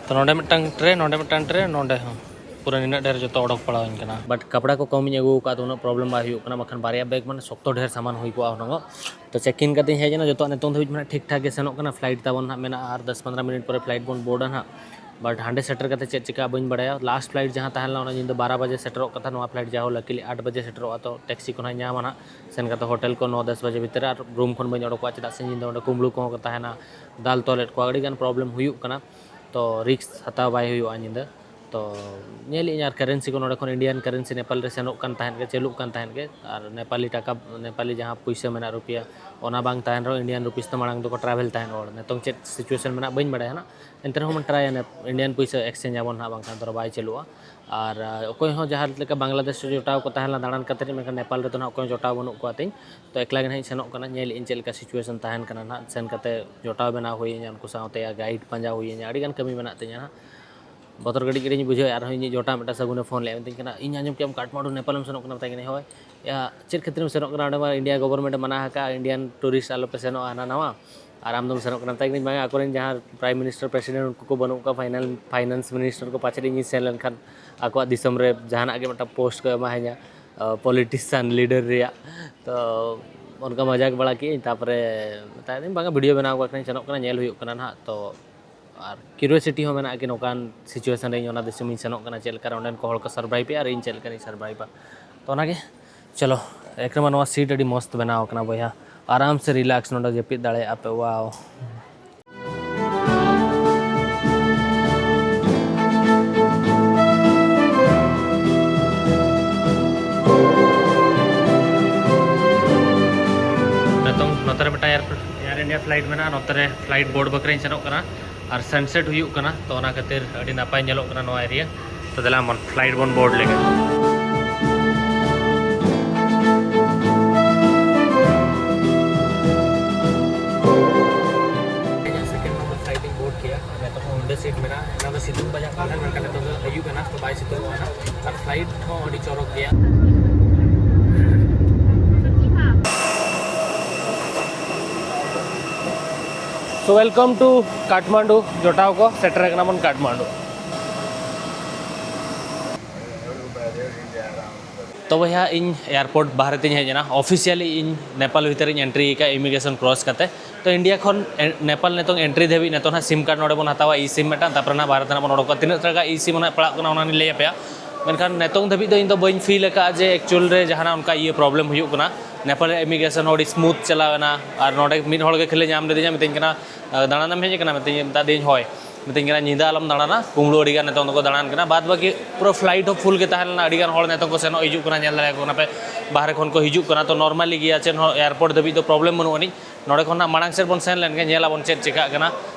ᱛᱚ ᱱᱚᱰᱮ ᱢᱤᱫᱴᱟᱝ ᱴᱨᱮ, ᱱᱚᱰᱮ ᱢᱤᱫᱴᱟᱝ ᱴᱨᱮ, ᱱᱚᱰᱮ ᱦᱚᱸ ᱯᱩᱨᱟᱹ ᱱᱤᱱᱟᱹᱜ ᱰᱷᱮᱨ ᱡᱚᱛᱚ ᱚᱰᱚᱠ ᱯᱟᱲᱟᱣᱟᱹᱧ ᱠᱟᱱᱟ᱾ ᱵᱟᱴ ᱠᱟᱯᱲᱟ ᱠᱚ ᱠᱚᱢᱤᱧ ᱟᱹᱜᱩ ᱟᱠᱟᱫ, ᱩᱱᱟᱹᱜ ᱯᱨᱚᱵᱞᱮᱢ ᱵᱟᱭ ᱦᱩᱭᱩᱜ ᱠᱟᱱᱟ, ᱵᱟᱠᱷᱟᱱ ᱵᱟᱨᱭᱟ ᱵᱮᱜᱽ ᱢᱟᱱᱮ ᱥᱚᱠᱛᱚ ᱰᱷᱮᱨ ᱥᱟᱢᱟᱱ ᱦᱩᱭ ᱠᱚᱜᱼᱟ ᱦᱩᱱᱟᱹᱝᱚᱜ᱾ ᱛᱚ ᱪᱮᱠ ᱤᱱ ᱠᱟᱛᱮᱧ ᱦᱮᱡ ᱮᱱᱟ, ᱡᱚᱛᱚᱣᱟᱜ ᱱᱤᱛᱚᱝ ᱫᱷᱟᱹᱵᱤᱡ ᱢᱟᱱᱮ ᱴᱷᱤᱠ ᱴᱷᱟᱠ ᱜᱮ ᱥᱮᱱᱚᱜ ᱠᱟᱱᱟ᱾ ᱯᱷᱞᱟᱭᱤᱴ ᱛᱟᱵᱚᱱ ᱱᱟᱦᱟᱜ ᱢᱮᱱᱟᱜᱼᱟ ᱟᱨ ᱫᱚᱥ ᱯᱚᱱᱫᱽᱨᱚ ᱢᱤᱱᱤᱴ ᱯᱚᱨᱮ ᱯᱷᱞᱟᱭᱤᱴ ᱵᱚᱱ ᱵᱳᱨᱰᱟ ᱱᱟᱦᱟᱜ᱾ ᱵᱟᱴ ᱦᱟᱸᱰᱮ ᱥᱮᱴᱮᱨ ᱠᱟᱛᱮ ᱪᱮᱫ ᱪᱤᱠᱟᱹᱜᱼᱟ ᱵᱟᱹᱧ ᱵᱟᱲᱟᱭᱟ᱾ ᱞᱟᱥᱴ ᱯᱷᱞᱟᱭᱤᱴ ᱡᱟᱦᱟᱸ ᱛᱟᱦᱮᱸ ᱞᱮᱱᱟ, ᱚᱱᱟ ᱧᱤᱫᱟᱹ ᱵᱟᱨᱚ ᱵᱟᱡᱮ ᱥᱮᱴᱮᱨᱚᱜ ᱠᱟᱛᱷᱟ, ᱱᱚᱣᱟ ᱯᱷᱞᱟᱭᱤᱴ ᱡᱟᱦᱳ ᱞᱟᱠᱤᱞᱤ ᱟᱴ ᱵᱟᱡᱮ ᱥᱮᱴᱮᱨᱚᱜᱼᱟ᱾ ᱛᱚ ᱴᱮᱠᱥᱤ ᱠᱚ ᱱᱟᱦᱟᱜ ᱧᱟᱢᱟ ᱱᱟᱦᱟᱜ, ᱥᱮᱱ ᱠᱟᱛᱮ ᱦᱳᱴᱮᱞ ᱠᱚ ᱱᱚ ᱫᱚᱥ ᱵᱟᱡᱮ ᱵᱷᱤᱛᱤᱨ ᱨᱮ, ᱟᱨ ᱨᱩᱢ ᱠᱷᱚᱱ ᱵᱟᱹᱧ ᱚᱰᱚᱠᱚᱜᱼᱟ, ᱪᱮᱫᱟᱜ ᱥᱮ ᱧᱤᱫᱟᱹ ᱚᱸᱰᱮ ᱠᱩᱢᱵᱽᱲᱩ ᱠᱚᱦᱚᱸ ᱠᱚ ᱛᱟᱦᱮᱱᱟ, ᱫᱟᱞ ᱛᱚᱞᱮᱫ ᱠᱚᱣᱟ, ᱟᱹᱰᱤ ᱜᱟᱱ ᱯᱨᱚᱵᱞᱮᱢ ᱦᱩᱭᱩᱜ ᱠᱟᱱᱟ᱾ ᱛᱚ ᱨᱤᱠᱥ ᱦᱟᱛᱟᱣ ᱵᱟᱭ ᱦᱩᱭᱩᱜᱼᱟ ᱧᱤᱫᱟᱹ᱾ ᱛᱚ ᱧᱮᱞᱮᱫ ᱟᱹᱧ, ᱟᱨ currency ᱠᱚ ᱱᱚᱰᱮ ᱠᱷᱚᱱ Indian currency ᱱᱮᱯᱟᱞ ᱨᱮ ᱥᱮᱱᱚᱜ ᱠᱟᱱ ᱛᱟᱦᱮᱸᱫ ᱜᱮ, ᱪᱟᱹᱞᱩᱜ ᱠᱟᱱ ᱛᱟᱦᱮᱸᱫ ᱜᱮ, ᱟᱨ ᱱᱮᱯᱟᱞᱤ ᱴᱟᱠᱟ, ᱱᱮᱯᱟᱞᱤ ᱡᱟᱦᱟᱸ ᱯᱩᱭᱥᱟᱹ ᱢᱮᱱᱟᱜ ᱨᱩᱯᱤᱭᱟ, ᱚᱱᱟ ᱵᱟᱝ ᱛᱟᱦᱮᱱ ᱨᱮᱦᱚᱸ Indian rupees ᱛᱮ ᱢᱟᱲᱟᱝ ᱫᱚᱠᱚ travel ᱛᱟᱦᱮᱸᱫ ᱦᱚᱲ᱾ ᱱᱤᱛᱚᱝ ᱪᱮᱫ situation ᱢᱮᱱᱟᱜ ᱵᱟᱹᱧ ᱵᱟᱲᱟᱭᱟ ᱱᱟᱜ, ᱮᱱᱛᱮ ᱨᱮᱦᱚᱸ ᱵᱚᱱ ᱴᱨᱟᱭᱟ, Indian ᱯᱩᱭᱥᱟᱹ exchange ᱟᱵᱚᱱ ᱱᱟᱜ, ᱵᱟᱝᱠᱷᱟᱱ ᱫᱚ ᱵᱟᱭ ᱪᱟᱹᱞᱩᱜᱼᱟ᱾ ᱟᱨ ᱟᱨ ᱚᱠᱚᱭ ᱦᱚᱸ ᱡᱟᱦᱟᱸ ᱞᱮᱠᱟ ᱵᱟᱝᱞᱟᱫᱮᱥ ᱨᱮ ᱡᱚᱴᱟᱣ ᱠᱚ ᱛᱟᱦᱮᱸ ᱞᱮᱱᱟ ᱫᱟᱬᱟᱱ ᱠᱷᱟᱹᱛᱤᱨ, ᱢᱮᱱᱠᱷᱟᱱ ᱱᱮᱯᱟᱞ ᱨᱮᱫᱚ ᱱᱟᱜ ᱚᱠᱚᱭ ᱦᱚᱸ ᱡᱚᱴᱟᱣ ᱵᱟᱹᱱᱩᱜ ᱠᱚᱣᱟ ᱛᱤᱧ᱾ ᱛᱚ ᱮᱠᱞᱟ ᱜᱮ ᱱᱟᱜ ᱤᱧ ᱥᱮᱱᱚᱜ ᱠᱟᱱᱟ, ᱧᱮᱞᱮᱫ ᱟᱹᱧ ᱪᱮᱫ ᱞᱮᱠᱟ situation ᱛᱟᱦᱮᱱ ᱠᱟᱱᱟ ᱱᱟᱜ᱾ ᱥᱮᱱ ᱠᱟᱛᱮ ᱡᱚᱴᱟᱣ ᱵᱮᱱᱟᱣ ᱦᱩᱭᱟᱹᱧᱟ, ᱩᱱᱠᱩ ᱥᱟᱶᱛᱮ guide ᱯᱟᱸᱡᱟ ᱦᱩᱭᱟᱹᱧᱟ, ᱟᱹᱰᱤᱜᱟᱱ ᱠᱟᱹᱢᱤ ᱢᱮᱱᱟᱜ ᱛᱤᱧᱟᱹ ᱱᱟᱜ᱾ ᱵᱚᱛᱚᱨ ᱠᱟᱹᱴᱤᱡ ᱠᱟᱹᱴᱤᱡ ᱤᱧ ᱵᱩᱡᱷᱟᱹᱣᱮᱫᱼᱟ, ᱟᱨᱦᱚᱸ ᱤᱧᱤᱡ ᱡᱚᱴᱟᱣ ᱢᱤᱫᱴᱟᱝ ᱥᱟᱹᱜᱩᱱᱮ ᱯᱷᱳᱱ ᱞᱮᱫᱼᱟ, ᱢᱮᱛᱟᱹᱧ ᱠᱟᱱᱟ, "ᱤᱧ ᱟᱸᱡᱚᱢ ᱠᱮᱫᱼᱟ ᱠᱟᱴᱷᱢᱟᱱᱰᱩ ᱱᱮᱯᱟᱞᱮᱢ ᱥᱮᱱᱚᱜ ᱠᱟᱱᱟ?" ᱢᱮᱛᱟᱭ ᱠᱟᱹᱱᱟᱹᱧ, "ᱦᱳᱭ᱾ ᱭᱟ, ᱪᱮᱫ ᱠᱷᱟᱹᱛᱤᱨᱮᱢ ᱥᱮᱱᱚᱜ ᱠᱟᱱᱟ? ᱚᱸᱰᱮ ᱢᱟ India government ᱮ ᱢᱟᱱᱟ ᱟᱠᱟᱫᱼᱟ, Indian tourist ᱟᱞᱚᱯᱮ ᱥᱮᱱᱚᱜᱼᱟ ᱦᱟᱱᱟ ᱱᱟᱣᱟ, ᱟᱨ ᱟᱢ ᱫᱚᱢ ᱥᱮᱱᱚᱜ ᱠᱟᱱᱟ?" ᱢᱮᱛᱟᱭ ᱠᱟᱹᱱᱟᱹᱧ, "ᱵᱟᱝᱟ, ᱟᱠᱚᱨᱮᱱ ᱡᱟᱦᱟᱸ Prime Minister, President, ᱩᱱᱠᱩ ᱠᱚ ᱵᱟᱹᱱᱩᱜ ᱠᱚᱣᱟ, ᱯᱷᱟᱭᱱᱟᱞ finance minister ᱠᱚ, ᱯᱟᱪᱮᱫ ᱤᱧᱤᱧ ᱥᱮᱱ ᱞᱮᱱᱠᱷᱟᱱ ᱟᱠᱚᱣᱟᱜ ᱫᱤᱥᱚᱢ ᱨᱮ ᱡᱟᱦᱟᱱᱟᱜ ᱜᱮ ᱢᱤᱫᱴᱟᱝ post ᱠᱚ ᱮᱢᱟᱦᱟᱹᱧᱟ, politician leader ᱨᱮᱭᱟᱜ." ᱛᱚ ᱚᱱᱠᱟ ᱢᱟᱡᱟᱠ ᱵᱟᱲᱟ ᱠᱮᱫᱟᱹᱧ, ᱛᱟᱨᱯᱚᱨᱮ ᱢᱮᱛᱟᱭ ᱫᱤᱧ, "ᱵᱟᱝᱟ, video ᱵᱮᱱᱟᱣ ᱠᱟᱜ ᱠᱷᱟᱱᱤᱧ ᱥᱮᱱᱚᱜ ᱠᱟᱱᱟ, ᱧᱮᱞ ᱦᱩᱭᱩᱜ ᱠᱟᱱᱟ ᱱᱟᱦᱟᱜ᱾" ᱛᱚ ᱟᱨ curiosity ᱦᱚᱸ ᱢᱮᱱᱟᱜᱼᱟ ᱠᱤ ᱱᱚᱝᱠᱟᱱ situation ᱨᱮ ᱤᱧ ᱚᱱᱟ ᱫᱤᱥᱚᱢᱤᱧ ᱥᱮᱱᱚᱜ ᱠᱟᱱᱟ, ᱪᱮᱫ ᱞᱮᱠᱟ ᱨᱮ ᱚᱸᱰᱮᱱ ᱠᱚ ᱦᱚᱲ ᱠᱚ survive ᱮᱫᱼᱟ ᱟᱨ ᱤᱧ ᱪᱮᱫ ᱞᱮᱠᱟᱨᱤᱧ survive ᱟ᱾ ᱛᱚ ᱚᱱᱟᱜᱮ, ᱪᱚᱞᱚ, ᱮᱠ ᱱᱚᱢᱵᱚᱨ ᱱᱚᱣᱟ seat ᱟᱹᱰᱤ ᱢᱚᱥᱛ ᱵᱮᱱᱟᱣ ᱟᱠᱟᱱᱟ ᱵᱚᱭᱦᱟ, ᱟᱨᱟᱢ ᱥᱮ relax ᱱᱚᱰᱮ ᱡᱟᱹᱯᱤᱫ ᱫᱟᱲᱮᱭᱟᱜᱼᱟ ᱯᱮ᱾ Wow! ᱱᱤᱛᱚᱝ ᱱᱚᱛᱮ ᱨᱮ ᱢᱤᱫᱴᱟᱝ Air, Air India flight ᱢᱮᱱᱟᱜᱼᱟ, ᱱᱚᱛᱮ ᱨᱮ flight board ᱵᱟᱠᱷᱨᱟᱧ ᱥᱮᱱᱚᱜ ᱠᱟᱱᱟ᱾ ᱟᱨ sunset ᱦᱩᱭᱩᱜ ᱠᱟᱱᱟ, ᱛᱚ ᱚᱱᱟ ᱠᱷᱟᱹᱛᱤᱨ ᱟᱹᱰᱤ ᱱᱟᱯᱟᱭ ᱧᱮᱞᱚᱜ ᱠᱟᱱᱟ ᱱᱚᱣᱟ area᱾ ᱛᱚ ᱫᱮᱞᱟ ᱵᱚᱱ flight ᱵᱚᱱ board ᱞᱮᱜᱮ᱾ ᱤᱧᱟᱹᱜ second number flight ᱤᱧ board ᱠᱮᱜᱼᱟ᱾ ᱟᱨ ᱱᱤᱛᱚᱜ ᱦᱚᱸ window seat ᱢᱮᱱᱟᱜᱼᱟ᱾ ᱮᱱᱟᱝ ᱫᱚ ᱥᱤᱛᱩᱝ ᱵᱟᱡᱟᱜ ᱠᱟᱱ ᱛᱟᱦᱮᱸ, ᱢᱮᱱᱠᱷᱟᱱ ᱱᱤᱛᱚᱜ ᱫᱚ ᱟᱹᱭᱩᱵ ᱮᱱᱟ, ᱛᱚ ᱵᱟᱭ ᱥᱤᱛᱩᱝ ᱠᱟᱱᱟ᱾ ᱟᱨ flight ᱦᱚᱸ ᱟᱹᱰᱤ ᱪᱚᱨᱚᱠ ᱜᱮᱭᱟ᱾ So welcome to Kathmandu, ᱡᱚᱴᱟᱣ ᱠᱚ, ᱥᱮᱴᱮᱨ ᱟᱠᱟᱱᱟ ᱵᱚᱱ ᱠᱟᱴᱷᱢᱟᱱᱰᱩ᱾ ᱛᱚ ᱵᱚᱭᱦᱟ, ᱤᱧ airport ᱵᱟᱦᱨᱮ ᱛᱤᱧ ᱦᱮᱡ ᱮᱱᱟ᱾ Officially ᱤᱧ ᱱᱮᱯᱟᱞ ᱵᱷᱤᱛᱟᱹᱨᱤᱧ entry ᱟᱠᱟᱫᱼᱟ immigration cross ᱠᱟᱛᱮ᱾ ᱛᱚ India ᱠᱷᱚᱱ ᱮ-, ᱱᱮᱯᱟᱞ ᱱᱤᱛᱚᱝ entry ᱫᱷᱟᱹᱵᱤᱡ, ᱱᱤᱛᱚᱝ ᱦᱟᱸᱜ SIM card ᱱᱚᱰᱮ ᱵᱚᱱ ᱦᱟᱛᱟᱣᱟ, eSIM ᱢᱤᱫᱴᱟᱝ, ᱛᱟᱨᱯᱚᱨᱮ ᱱᱟᱜ ᱵᱷᱟᱨᱚᱛ ᱨᱮᱱᱟᱜ ᱵᱚᱱ ᱚᱰᱚᱠᱚᱜᱼᱟ᱾ ᱛᱤᱱᱟᱹᱜ ᱴᱟᱠᱟ eSIM ᱚᱱᱟ ᱯᱟᱲᱟᱜ ᱠᱟᱱᱟ, ᱚᱱᱟ ᱞᱤᱧ ᱞᱟᱹᱭ ᱟᱯᱮᱭᱟ᱾ ᱢᱮᱱᱠᱷᱟᱱ ᱱᱤᱛᱚᱝ ᱫᱷᱟᱹᱵᱤᱡ ᱫᱚ ᱤᱧ ᱫᱚ ᱵᱟᱹᱧ feel ᱟᱠᱟᱫᱼᱟ ᱡᱮ actual ᱨᱮ ᱡᱟᱦᱟᱱᱟᱜ ᱚᱱᱠᱟ ᱤᱭᱟᱹ problem ᱦᱩᱭᱩᱜ ᱠᱟᱱᱟ᱾ ᱱᱮᱯᱟᱞ ᱨᱮ immigration ᱦᱚᱸ ᱟᱹᱰᱤ smooth ᱪᱟᱞᱟᱣ ᱮᱱᱟ, ᱟᱨ ᱱᱚᱰᱮ ᱢᱤᱫ ᱦᱚᱲ ᱜᱮ ᱠᱷᱟᱹᱞᱤ ᱧᱟᱢ ᱞᱮᱫᱤᱧᱟ, ᱢᱤᱛᱟᱹᱧ ᱠᱟᱱᱟ, "ᱫᱟᱬᱟᱱᱮᱢ ᱦᱮᱡ ᱟᱠᱟᱱᱟ?" ᱢᱮᱛᱟᱹᱧ, ᱢᱮᱛᱟ ᱫᱤᱭᱟᱹᱧ, "ᱦᱳᱭ᱾" ᱢᱤᱛᱟᱹᱧ ᱠᱟᱱᱟ ᱧᱤᱫᱟᱹ ᱟᱞᱚᱢ ᱫᱟᱬᱟᱱᱟ, ᱠᱩᱢᱵᱽᱲᱩ ᱟᱹᱰᱤ ᱜᱟᱱ ᱱᱤᱛᱚᱝ ᱫᱚᱠᱚ ᱫᱟᱬᱟᱱ ᱠᱟᱱᱟ᱾ ᱵᱟᱫ ᱵᱟᱹᱠᱤ ᱯᱩᱨᱟᱹ flight ᱦᱚᱸ full ᱜᱮ ᱛᱟᱦᱮᱸ ᱞᱮᱱᱟ, ᱟᱹᱰᱤ ᱜᱟᱱ ᱦᱚᱲ ᱱᱤᱛᱚᱝ ᱠᱚ ᱥᱮᱱᱚᱜ ᱦᱤᱡᱩᱜ ᱠᱟᱱᱟ, ᱧᱮᱞ ᱫᱟᱲᱮᱭᱟᱠᱚ ᱠᱟᱱᱟ ᱯᱮ ᱵᱟᱦᱨᱮ ᱠᱷᱚᱱ ᱠᱚ ᱦᱤᱡᱩᱜ ᱠᱟᱱᱟ᱾ ᱛᱚ normally ᱜᱮᱭᱟ, ᱪᱮᱫ ᱦᱚᱸ airport ᱫᱷᱟᱹᱵᱤᱡ ᱫᱚ problem ᱵᱟᱹᱱᱩᱜ ᱟᱹᱱᱤᱡ᱾ ᱱᱚᱰᱮ ᱠᱷᱚᱱ ᱦᱟᱸᱜ ᱢᱟᱲᱟᱝ ᱥᱮᱫ ᱵᱚᱱ ᱥᱮᱱ ᱞᱮᱱ ᱜᱮ, ᱧᱮᱞ ᱟᱵᱚᱱ ᱪᱮᱫ ᱪᱮᱠᱟᱜ ᱠᱟᱱᱟ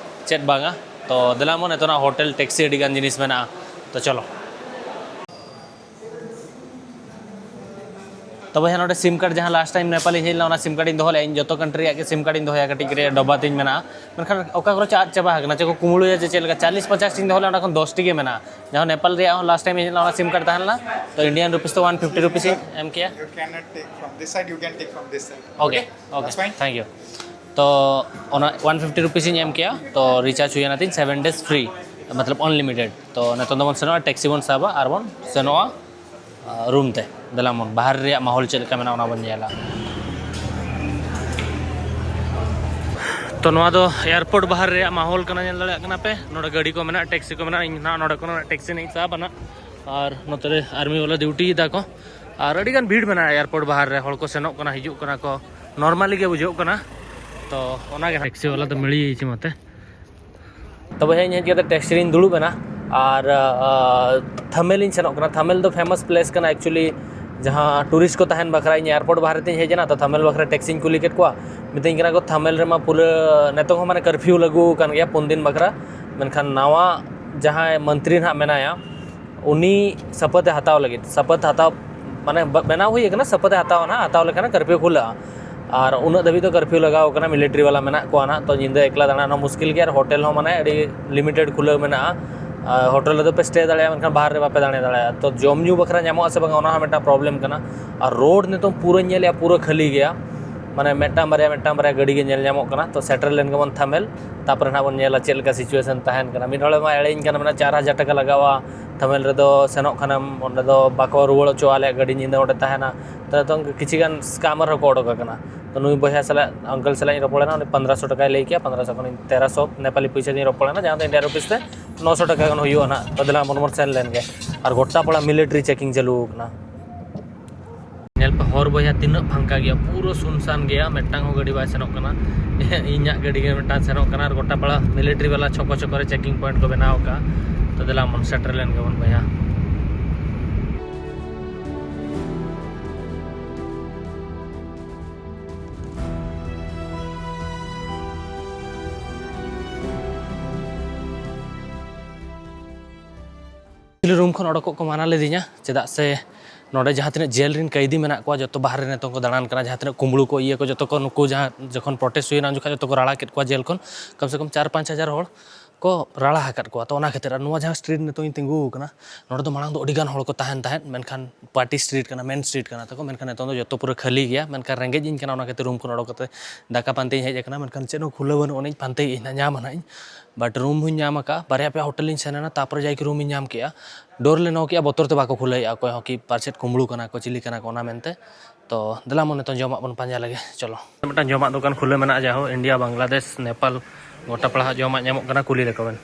ᱪᱮᱫ ᱵᱟᱝᱟ᱾ ᱛᱚ ᱫᱮᱞᱟ ᱵᱚᱱ, ᱱᱤᱛᱚᱜ ᱦᱳᱴᱮᱞ ᱴᱮᱠᱥᱤ ᱟᱹᱰᱤ ᱜᱟᱱ ᱡᱤᱱᱤᱥ ᱢᱮᱱᱟᱜᱼᱟ, ᱛᱚ ᱪᱚᱞᱚ᱾ ᱛᱚᱵᱮ ᱦᱮᱸ, ᱱᱚᱰᱮ SIM card ᱡᱟᱦᱟᱸ last time ᱱᱮᱯᱟᱞᱤᱧ ᱦᱮᱡ ᱞᱮᱱᱟ, ᱚᱱᱟ SIM card ᱤᱧ ᱫᱚᱦᱚ ᱞᱮᱫᱼᱟ᱾ ᱤᱧ ᱡᱚᱛᱚ country ᱨᱮᱭᱟᱜ ᱜᱮ SIM card ᱤᱧ ᱫᱚᱦᱚᱭᱟ, ᱠᱟᱹᱴᱤᱡ ᱠᱟᱹᱴᱤᱡ ᱰᱚᱵᱟ ᱛᱤᱧ ᱢᱮᱱᱟᱜᱼᱟ᱾ ᱢᱮᱱᱠᱷᱟᱱ ᱚᱠᱟ ᱠᱚᱨᱮ ᱪᱚ ᱟᱫ ᱪᱟᱵᱟ ᱟᱠᱟᱱᱟ, ᱪᱮᱫ ᱠᱚ ᱠᱩᱢᱵᱽᱲᱩᱭᱟ ᱪᱮ ᱪᱮᱫ ᱞᱮᱠᱟ, ᱪᱟᱞᱞᱤᱥ ᱯᱚᱪᱟᱥ ᱴᱤᱧ ᱫᱚᱦᱚ ᱞᱮᱫᱼᱟ, ᱚᱸᱰᱮ ᱠᱷᱚᱱ ᱫᱚᱥ ᱴᱤ ᱜᱮ ᱢᱮᱱᱟᱜᱼᱟ᱾ ᱡᱟᱦᱟᱸ ᱱᱮᱯᱟᱞ ᱨᱮᱭᱟᱜ ᱦᱚᱸ last time ᱤᱧ ᱦᱮᱡ ᱞᱮᱱᱟ, ᱚᱱᱟ SIM card ᱛᱟᱦᱮᱸ ᱞᱮᱱᱟ, ᱛᱚ Indian rupees ᱛᱮ one fifty rupees ᱤᱧ ᱮᱢ ᱠᱮᱜᱼᱟ᱾ You cannot take from this side, you can take from this side. Okay, okay, that's fine, thank you. ᱛᱚ ᱚᱱᱟ one fifty rupees ᱤᱧ ᱮᱢ ᱠᱮᱜᱼᱟ, ᱛᱚ recharge ᱦᱩᱭᱮᱱᱟ ᱛᱤᱧ seven days free, ᱢᱚᱛᱞᱚᱵ unlimited᱾ ᱛᱚ ᱱᱤᱛᱚᱝ ᱫᱚᱵᱚᱱ ᱥᱮᱱᱚᱜᱼᱟ, ᱴᱮᱠᱥᱤ ᱵᱚᱱ ᱥᱟᱵᱟ ᱟᱨ ᱵᱚᱱ ᱥᱮᱱᱚᱜᱼᱟ ᱨᱩᱢ ᱛᱮ᱾ ᱫᱮᱞᱟ ᱵᱚᱱ, ᱵᱟᱦᱨᱮ ᱨᱮᱭᱟᱜ ᱢᱟᱦᱚᱞ ᱪᱮᱫ ᱞᱮᱠᱟ ᱢᱮᱱᱟᱜᱼᱟ, ᱚᱱᱟ ᱵᱚᱱ ᱧᱮᱞᱟ᱾ ᱛᱚ ᱱᱚᱣᱟ ᱫᱚ airport ᱵᱟᱦᱨᱮ ᱨᱮᱭᱟᱜ ᱢᱟᱦᱚᱞ ᱠᱟᱱᱟ, ᱧᱮᱞ ᱫᱟᱲᱮᱭᱟᱜ ᱠᱟᱱᱟ ᱯᱮ, ᱱᱚᱰᱮ ᱜᱟᱹᱰᱤ ᱠᱚ ᱢᱮᱱᱟᱜᱼᱟ, ᱴᱮᱠᱥᱤ ᱠᱚ ᱢᱮᱱᱟᱜᱼᱟ᱾ ᱤᱧ ᱱᱟᱦᱟᱜ ᱱᱚᱰᱮ ᱠᱷᱚᱱᱟᱜ ᱴᱮᱠᱥᱤ ᱨᱤᱧ ᱥᱟᱵᱟ ᱱᱟᱜ, ᱟᱨ ᱱᱚᱛᱮ ᱨᱮ army ᱵᱟᱞᱟ duty ᱮᱫᱟ ᱠᱚ, ᱟᱨ ᱟᱹᱰᱤ ᱜᱟᱱ ᱵᱷᱤᱲ ᱢᱮᱱᱟᱜᱼᱟ airport ᱵᱟᱦᱨᱮ ᱨᱮ, ᱦᱚᱲ ᱠᱚ ᱥᱮᱱᱚᱜ ᱠᱟᱱᱟ, ᱦᱤᱡᱩᱜ ᱠᱟᱱᱟ ᱠᱚ, normally ᱜᱮ ᱵᱩᱡᱷᱟᱹᱜ ᱠᱟᱱᱟ᱾ ᱛᱚ ᱚᱱᱟᱜᱮ ᱴᱮᱠᱥᱤ ᱵᱟᱞᱟ ᱫᱚ ᱢᱤᱲᱤᱭᱮ ᱪᱮ ᱢᱟᱛᱮ᱾ ᱛᱚᱵᱮ ᱦᱮᱸ, ᱤᱧ ᱦᱮᱡ ᱠᱟᱛᱮ ᱴᱮᱠᱥᱤ ᱨᱤᱧ ᱫᱩᱲᱩᱵ ᱮᱱᱟ ᱟᱨ, ᱟᱨ ᱛᱷᱟᱢᱮᱞ ᱤᱧ ᱥᱮᱱᱚᱜ ᱠᱟᱱᱟ᱾ ᱛᱷᱟᱢᱮᱞ ᱫᱚ famous place ᱠᱟᱱᱟ actually, ᱡᱟᱦᱟᱸ tourist ᱠᱚ ᱛᱟᱦᱮᱱ ᱵᱟᱠᱷᱨᱟ᱾ ᱤᱧ airport ᱵᱟᱦᱨᱮ ᱛᱤᱧ ᱦᱮᱡ ᱮᱱᱟ, ᱛᱚ ᱛᱷᱟᱢᱮᱞ ᱵᱟᱠᱷᱨᱟ ᱴᱮᱠᱥᱤᱧ ᱠᱩᱞᱤ ᱠᱮᱫ ᱠᱚᱣᱟ, ᱢᱤᱛᱟᱹᱧ ᱠᱟᱱᱟ ᱠᱚ ᱛᱷᱟᱢᱮᱞ ᱨᱮᱢᱟ ᱯᱩᱨᱟᱹ ᱱᱤᱛᱚᱝ ᱦᱚᱸ ᱢᱟᱱᱮ curfew ᱞᱟᱹᱜᱩ ᱟᱠᱟᱱ ᱜᱮᱭᱟ ᱯᱩᱱ ᱫᱤᱱ ᱵᱟᱠᱷᱨᱟ᱾ ᱢᱮᱱᱠᱷᱟᱱ ᱱᱟᱣᱟ ᱡᱟᱦᱟᱸᱭ ᱢᱚᱱᱛᱨᱤ ᱱᱟᱦᱟᱜ ᱢᱮᱱᱟᱭᱟ, ᱩᱱᱤ ᱥᱟᱯᱟᱛᱮ ᱦᱟᱛᱟᱣ ᱞᱟᱹᱜᱤᱫ, ᱥᱟᱯᱟᱛ ᱦᱟᱛᱟᱣ ᱢᱟᱱᱮ ᱵ-, ᱵᱮᱱᱟᱣ ᱦᱩᱭ ᱟᱠᱟᱱᱟ, ᱥᱟᱯᱟᱛᱮ ᱦᱟᱛᱟᱣᱟ ᱱᱟᱦᱟᱜ, ᱦᱟᱛᱟᱣ ᱞᱮᱠᱷᱟᱱ curfew ᱠᱷᱩᱞᱟᱹᱜᱼᱟ᱾ ᱟᱨ ᱩᱱᱟᱹᱜ ᱫᱷᱟᱹᱵᱤᱡ ᱫᱚ curfew ᱞᱟᱜᱟᱣ ᱠᱟᱱᱟ, military ᱵᱟᱞᱟ ᱢᱮᱱᱟᱜ ᱠᱚᱣᱟ ᱱᱟᱦᱟᱜ, ᱛᱚ ᱧᱤᱫᱟᱹ ᱮᱠᱞᱟ ᱫᱟᱬᱟᱱ ᱦᱚᱸ ᱢᱩᱥᱠᱤᱞ ᱜᱮᱭᱟ᱾ ᱟᱨ ᱦᱳᱴᱮᱞ ᱦᱚᱸ ᱢᱟᱱᱮ ᱟᱹᱰᱤ limited ᱠᱷᱩᱞᱟᱹᱣ ᱢᱮᱱᱟᱜᱼᱟ᱾ ᱟᱨ ᱦᱳᱴᱮᱞ ᱨᱮᱫᱚ ᱯᱮ stay ᱫᱟᱲᱮᱭᱟᱜᱼᱟ, ᱢᱮᱱᱠᱷᱟᱱ ᱵᱟᱦᱨᱮ ᱨᱮ ᱵᱟᱯᱮ ᱫᱟᱲᱮ ᱫᱟᱲᱮᱭᱟᱜᱼᱟ᱾ ᱛᱚ ᱡᱚᱢ ᱧᱩ ᱵᱟᱠᱷᱨᱟ ᱧᱟᱢᱚᱜ ᱟᱥᱮ ᱵᱟᱝ, ᱚᱱᱟ ᱦᱚᱸ ᱢᱤᱫᱴᱟᱝ problem ᱠᱟᱱᱟ᱾ ᱟᱨ road ᱱᱤᱛᱚᱝ ᱯᱩᱨᱟᱹᱧ ᱧᱮᱞᱮᱜᱼᱟ, ᱯᱩᱨᱟᱹ ᱠᱷᱟᱹᱞᱤ ᱜᱮᱭᱟ, ᱢᱟᱱᱮ ᱢᱤᱫᱴᱟᱝ ᱵᱟᱨᱭᱟ, ᱢᱤᱫᱴᱟᱝ ᱵᱟᱨᱭᱟ ᱜᱟᱹᱰᱤ ᱜᱮ ᱧᱮᱞ ᱧᱟᱢᱚᱜ ᱠᱟᱱᱟ᱾ ᱛᱚ ᱥᱮᱴᱮᱨ ᱞᱮᱱ ᱜᱮᱵᱚᱱ ᱛᱷᱟᱢᱮᱞ, ᱛᱟᱨᱯᱚᱨᱮ ᱱᱟᱦᱟᱜ ᱵᱚᱱ ᱧᱮᱞᱟ ᱪᱮᱫ ᱞᱮᱠᱟ situation ᱛᱟᱦᱮᱱ ᱠᱟᱱᱟ᱾ ᱢᱤᱫ ᱦᱚᱲ ᱢᱟ ᱮᱲᱮᱧ ᱠᱟᱱᱟ, ᱢᱮᱱᱟ ᱪᱟᱨ ᱦᱟᱡᱟᱨ ᱴᱟᱠᱟ ᱞᱟᱜᱟᱜᱼᱟ, ᱛᱷᱟᱢᱮᱞ ᱨᱮᱫᱚ ᱥᱮᱱᱚᱜ ᱠᱷᱟᱱᱮᱢ, ᱚᱸᱰᱮ ᱫᱚ ᱵᱟᱠᱚ ᱨᱩᱣᱟᱹᱲ ᱦᱚᱪᱚ ᱟᱞᱮᱭᱟᱜ ᱜᱟᱹᱰᱤ, ᱧᱤᱫᱟᱹ ᱚᱸᱰᱮ ᱛᱟᱦᱮᱱᱟ᱾ ᱛᱚ ᱱᱤᱛᱚᱝ ᱠᱤᱪᱷᱩ ᱜᱟᱱ scammer ᱦᱚᱸᱠᱚ ᱚᱰᱚᱠ ᱟᱠᱟᱱᱟ᱾ ᱛᱚ ᱱᱩᱭ ᱵᱚᱭᱦᱟ ᱥᱟᱞᱟᱜ, uncle ᱥᱟᱞᱟᱜ ᱤᱧ ᱨᱚᱯᱚᱲ ᱮᱱᱟ, ᱩᱱᱤ ᱯᱚᱱᱫᱽᱨᱚᱥᱚ ᱴᱟᱠᱟᱭ ᱞᱟᱹᱭ ᱠᱮᱜᱼᱟ, ᱯᱚᱱᱫᱽᱨᱚᱥᱚ ᱠᱷᱚᱱ ᱤᱧ ᱛᱮᱨᱚᱥᱚ ᱱᱮᱯᱟᱞᱤ ᱯᱚᱭᱥᱟ ᱛᱤᱧ ᱨᱚᱯᱚᱲ ᱮᱱᱟ, ᱡᱟᱦᱟᱸ ᱫᱚ India rupees ᱛᱮ ᱱᱚᱥᱚ ᱴᱟᱠᱟ ᱜᱟᱱ ᱦᱩᱭᱩᱜᱼᱟ ᱱᱟᱦᱟᱜ᱾ ᱛᱚ ᱫᱮᱞᱟ ᱵᱚᱱ, ᱵᱚᱱ ᱥᱮᱱ ᱞᱮᱱ ᱜᱮ᱾ ᱟᱨ ᱜᱚᱴᱟ ᱯᱟᱲᱟ military checking ᱪᱟᱹᱞᱩ ᱟᱠᱟᱱᱟ᱾ ᱧᱮᱞ ᱯᱮ, ᱦᱚᱨ ᱵᱚᱭᱦᱟ ᱛᱤᱱᱟᱹᱜ ᱯᱷᱟᱝᱠᱟ ᱜᱮᱭᱟ, ᱯᱩᱨᱟᱹ ᱥᱩᱱᱥᱟᱱ ᱜᱮᱭᱟ, ᱢᱤᱫᱴᱟᱝ ᱦᱚᱸ ᱜᱟᱹᱰᱤ ᱵᱟᱭ ᱥᱮᱱᱚᱜ ᱠᱟᱱᱟ᱾ ᱤᱧᱟᱹᱜ ᱜᱟᱹᱰᱤ ᱜᱮ ᱢᱤᱫᱴᱟᱝ ᱥᱮᱱᱚᱜ ᱠᱟᱱᱟ, ᱟᱨ ᱜᱚᱴᱟ ᱯᱟᱲᱟ ᱢᱤᱞᱤᱴᱟᱨᱤ ᱵᱟᱞᱟ ᱪᱷᱚᱠᱚ ᱪᱷᱚᱠᱚ ᱨᱮ ᱪᱮᱠᱤᱝ ᱯᱚᱭᱮᱱᱴ ᱠᱚ ᱵᱮᱱᱟᱣ ᱟᱠᱟᱫᱼᱟ᱾ ᱛᱚ ᱫᱮᱞᱟ ᱵᱚᱱ ᱥᱮᱴᱮᱨ ᱞᱮᱱ ᱜᱮᱵᱚᱱ ᱵᱚᱭᱦᱟ᱾ ᱨᱩᱢ ᱠᱷᱚᱱ ᱚᱰᱚᱠᱚᱜ ᱠᱚ ᱢᱟᱱᱟ ᱞᱤᱫᱤᱧᱟ, ᱪᱮᱫᱟᱜ ᱥᱮ ᱱᱚᱰᱮ ᱡᱟᱦᱟᱸ ᱛᱤᱱᱟᱹᱜ ᱡᱮᱞ ᱨᱮᱱ ᱠᱟᱹᱭᱫᱤ ᱢᱮᱱᱟᱜ ᱠᱚᱣᱟ, ᱡᱚᱛᱚ ᱵᱟᱦᱨᱮ ᱱᱤᱛᱚᱝ ᱠᱚ ᱫᱟᱬᱟᱱ ᱠᱟᱱᱟ, ᱡᱟᱦᱟᱸ ᱛᱤᱱᱟᱹᱜ ᱠᱩᱢᱵᱽᱲᱩ ᱠᱚ ᱤᱭᱟᱹ ᱠᱚ, ᱡᱚᱛᱚ ᱠᱚ ᱱᱩᱠᱩ ᱡᱟᱦᱟᱸ ᱡᱚᱠᱷᱚᱱ ᱯᱨᱚᱴᱮᱥᱴ ᱦᱩᱭᱮᱱᱟ, ᱩᱱ ᱡᱚᱠᱷᱚᱱ ᱡᱚᱛᱚ ᱠᱚ ᱨᱟᱲᱟ ᱠᱮᱫ ᱠᱚᱣᱟ ᱡᱮᱞ ᱠᱷᱚᱱ, ᱠᱚᱢ ᱥᱮ ᱠᱚᱢ ᱪᱟᱨ ᱯᱟᱸᱪ ᱦᱟᱡᱟᱨ ᱦᱚᱲ ᱠᱚ ᱨᱟᱲᱟ ᱟᱠᱟᱫ ᱠᱚᱣᱟ᱾ ᱛᱚ ᱚᱱᱟ ᱠᱷᱟᱹᱛᱤᱨ, ᱟᱨ ᱱᱚᱣᱟ ᱡᱟᱦᱟᱸ ᱥᱴᱨᱤᱴ ᱱᱤᱛᱚᱝ ᱤᱧ ᱛᱤᱸᱜᱩ ᱟᱠᱟᱱᱟ, ᱱᱚᱰᱮ ᱫᱚ ᱢᱟᱲᱟᱝ ᱫᱚ ᱟᱹᱰᱤ ᱜᱟᱱ ᱦᱚᱲ ᱠᱚ ᱛᱟᱦᱮᱱ ᱛᱟᱦᱮᱸᱫ, ᱢᱮᱱᱠᱷᱟᱱ ᱯᱟᱨᱴᱤ ᱥᱴᱨᱤᱴ ᱠᱟᱱᱟ, ᱢᱮᱱ ᱥᱴᱨᱤᱴ ᱠᱟᱱᱟ ᱛᱟᱠᱚ, ᱢᱮᱱᱠᱷᱟᱱ ᱱᱤᱛᱚᱝ ᱫᱚ ᱡᱚᱛᱚ ᱯᱩᱨᱟᱹ ᱠᱷᱟᱹᱞᱤ ᱜᱮᱭᱟ᱾ ᱢᱮᱱᱠᱷᱟᱱ ᱨᱮᱸᱜᱮᱡ ᱤᱧ ᱠᱟᱱᱟ, ᱚᱱᱟ ᱠᱷᱟᱹᱛᱤᱨ ᱨᱩᱢ ᱠᱷᱚᱱ ᱚᱰᱚᱠ ᱠᱟᱛᱮ ᱫᱟᱠᱟ ᱯᱟᱱᱛᱮᱧ ᱦᱮᱡ ᱟᱠᱟᱱᱟ, ᱢᱮᱱᱠᱷᱟᱱ ᱪᱮᱫ ᱦᱚᱸ ᱠᱷᱩᱞᱟᱹᱣ ᱵᱟᱹᱱᱩᱜ ᱟᱹᱱᱤᱡ, ᱯᱟᱱᱛᱮᱭᱮᱫ ᱟᱹᱧ ᱦᱟᱸᱜ, ᱧᱟᱢᱟ ᱱᱟᱦᱟᱜ ᱤᱧ᱾ ᱵᱟᱴ ᱨᱩᱢ ᱦᱚᱸᱧ ᱧᱟᱢ ᱟᱠᱟᱫᱼᱟ, ᱵᱟᱨᱭᱟ ᱯᱮᱭᱟ ᱦᱳᱴᱮᱞ ᱤᱧ ᱥᱮᱱ ᱮᱱᱟ, ᱛᱟᱨᱯᱚᱨᱮ ᱡᱟᱭᱠᱤ ᱨᱩᱢ ᱤᱧ ᱧᱟᱢ ᱠᱮᱫᱼᱟ᱾ ᱰᱳᱨ ᱞᱮ ᱱᱚᱠ ᱠᱮᱫᱼᱟ, ᱵᱚᱛᱚᱨ ᱛᱮ ᱵᱟᱠᱚ ᱠᱷᱩᱞᱟᱹᱣᱮᱫᱼᱟ ᱚᱠᱚᱭ ᱦᱚᱸ, ᱠᱤ ᱯᱟᱨᱪᱮᱫ ᱠᱩᱢᱵᱽᱲᱩ ᱠᱟᱱᱟ ᱠᱚ, ᱪᱤᱞᱤ ᱠᱟᱱᱟ ᱠᱚ, ᱚᱱᱟ ᱢᱮᱱᱛᱮ᱾ ᱛᱚ ᱫᱮᱞᱟ ᱢᱚᱱᱮ ᱛᱚ ᱡᱚᱢᱟᱜ ᱵᱚᱱ ᱯᱟᱸᱡᱟ ᱞᱮᱜᱮ, ᱪᱚᱞᱚ᱾ ᱢᱤᱫᱴᱟᱝ ᱡᱚᱢᱟᱜ ᱫᱚᱠᱟᱱ ᱠᱷᱩᱞᱟᱹᱣ ᱢᱮᱱᱟᱜᱼᱟ, ᱡᱟᱦᱳ ᱤᱱᱰᱤᱭᱟ, ᱵᱟᱝᱞᱟᱫᱮᱥ, ᱱᱮᱯᱟᱞ, ᱜᱚᱴᱟ ᱯᱟᱲᱟ ᱦᱟᱸᱜ ᱡᱚᱢᱟᱜ ᱧᱟᱢᱚᱜ ᱠᱟᱱᱟ, ᱠᱩᱞᱤ ᱞᱮᱠᱚ ᱵᱮᱱ᱾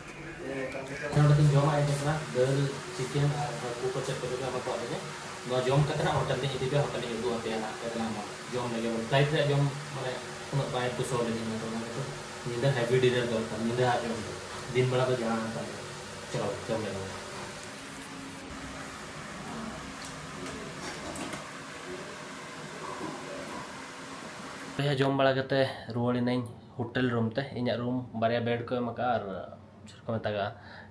ᱱᱚᱰᱮ ᱫᱚᱧ ᱡᱚᱢᱟᱜ ᱦᱮᱡ ᱟᱠᱟᱱᱟ, ᱫᱟᱹᱞ, ᱪᱤᱠᱮᱱ ᱟᱨ ᱦᱟᱹᱠᱩ ᱠᱚ ᱪᱮᱫ ᱠᱚᱪᱚ ᱠᱚ ᱮᱢᱟ ᱠᱟᱫ ᱞᱤᱧᱟ᱾ ᱱᱚᱣᱟ ᱡᱚᱢ ᱠᱟᱛᱮ ᱱᱟᱜ ᱦᱳᱴᱮᱞ ᱛᱮᱧ ᱤᱫᱤ ᱯᱮᱭᱟ, ᱦᱳᱴᱮᱞ ᱤᱧ ᱩᱫᱩᱜ ᱟᱯᱮᱭᱟ ᱱᱟᱜ, ᱯᱮ ᱫᱮᱞᱟ ᱢᱟ ᱡᱚᱢ ᱞᱮᱜᱮ ᱵᱚᱱ᱾ ᱯᱷᱞᱟᱭᱤᱴ ᱨᱮᱭᱟᱜ ᱡᱚᱢ ᱢᱟᱱᱮ ᱩᱱᱟᱹᱜ ᱵᱟᱭ ᱯᱩᱥᱟᱹᱣ ᱞᱤᱧᱟ, ᱚᱱᱟᱛᱮ ᱚᱱᱟ ᱠᱷᱟᱹᱛᱤᱨ ᱧᱤᱫᱟᱹ ᱦᱮᱵᱤ ᱰᱤᱱᱟᱨ ᱫᱚᱨᱠᱟᱨ, ᱧᱤᱫᱟᱹ ᱦᱟᱸᱜ ᱡᱚᱢ ᱫᱚ᱾ ᱫᱤᱱ ᱵᱮᱲᱟ ᱫᱚ ᱡᱟᱦᱟᱸ ᱦᱟᱸᱜ ᱠᱟᱱ ᱜᱮ᱾ ᱪᱚᱞᱚ, ᱡᱚᱢ ᱞᱮᱜᱮ ᱵᱚᱱ᱾ ᱵᱚᱭᱦᱟ, ᱡᱚᱢ ᱵᱟᱲᱟ ᱠᱟᱛᱮ ᱨᱩᱣᱟᱹᱲ ᱮᱱᱟᱹᱧ ᱦᱳᱴᱮᱞ ᱨᱩᱢ ᱛᱮ᱾ ᱤᱧᱟᱹᱜ ᱨᱩᱢ ᱵᱟᱨᱭᱟ ᱵᱮᱰ ᱠᱚ ᱮᱢ ᱟᱠᱟᱫᱼᱟ ᱟᱨ ᱪᱮᱫ ᱠᱚ ᱢᱮᱛᱟᱜᱼᱟ,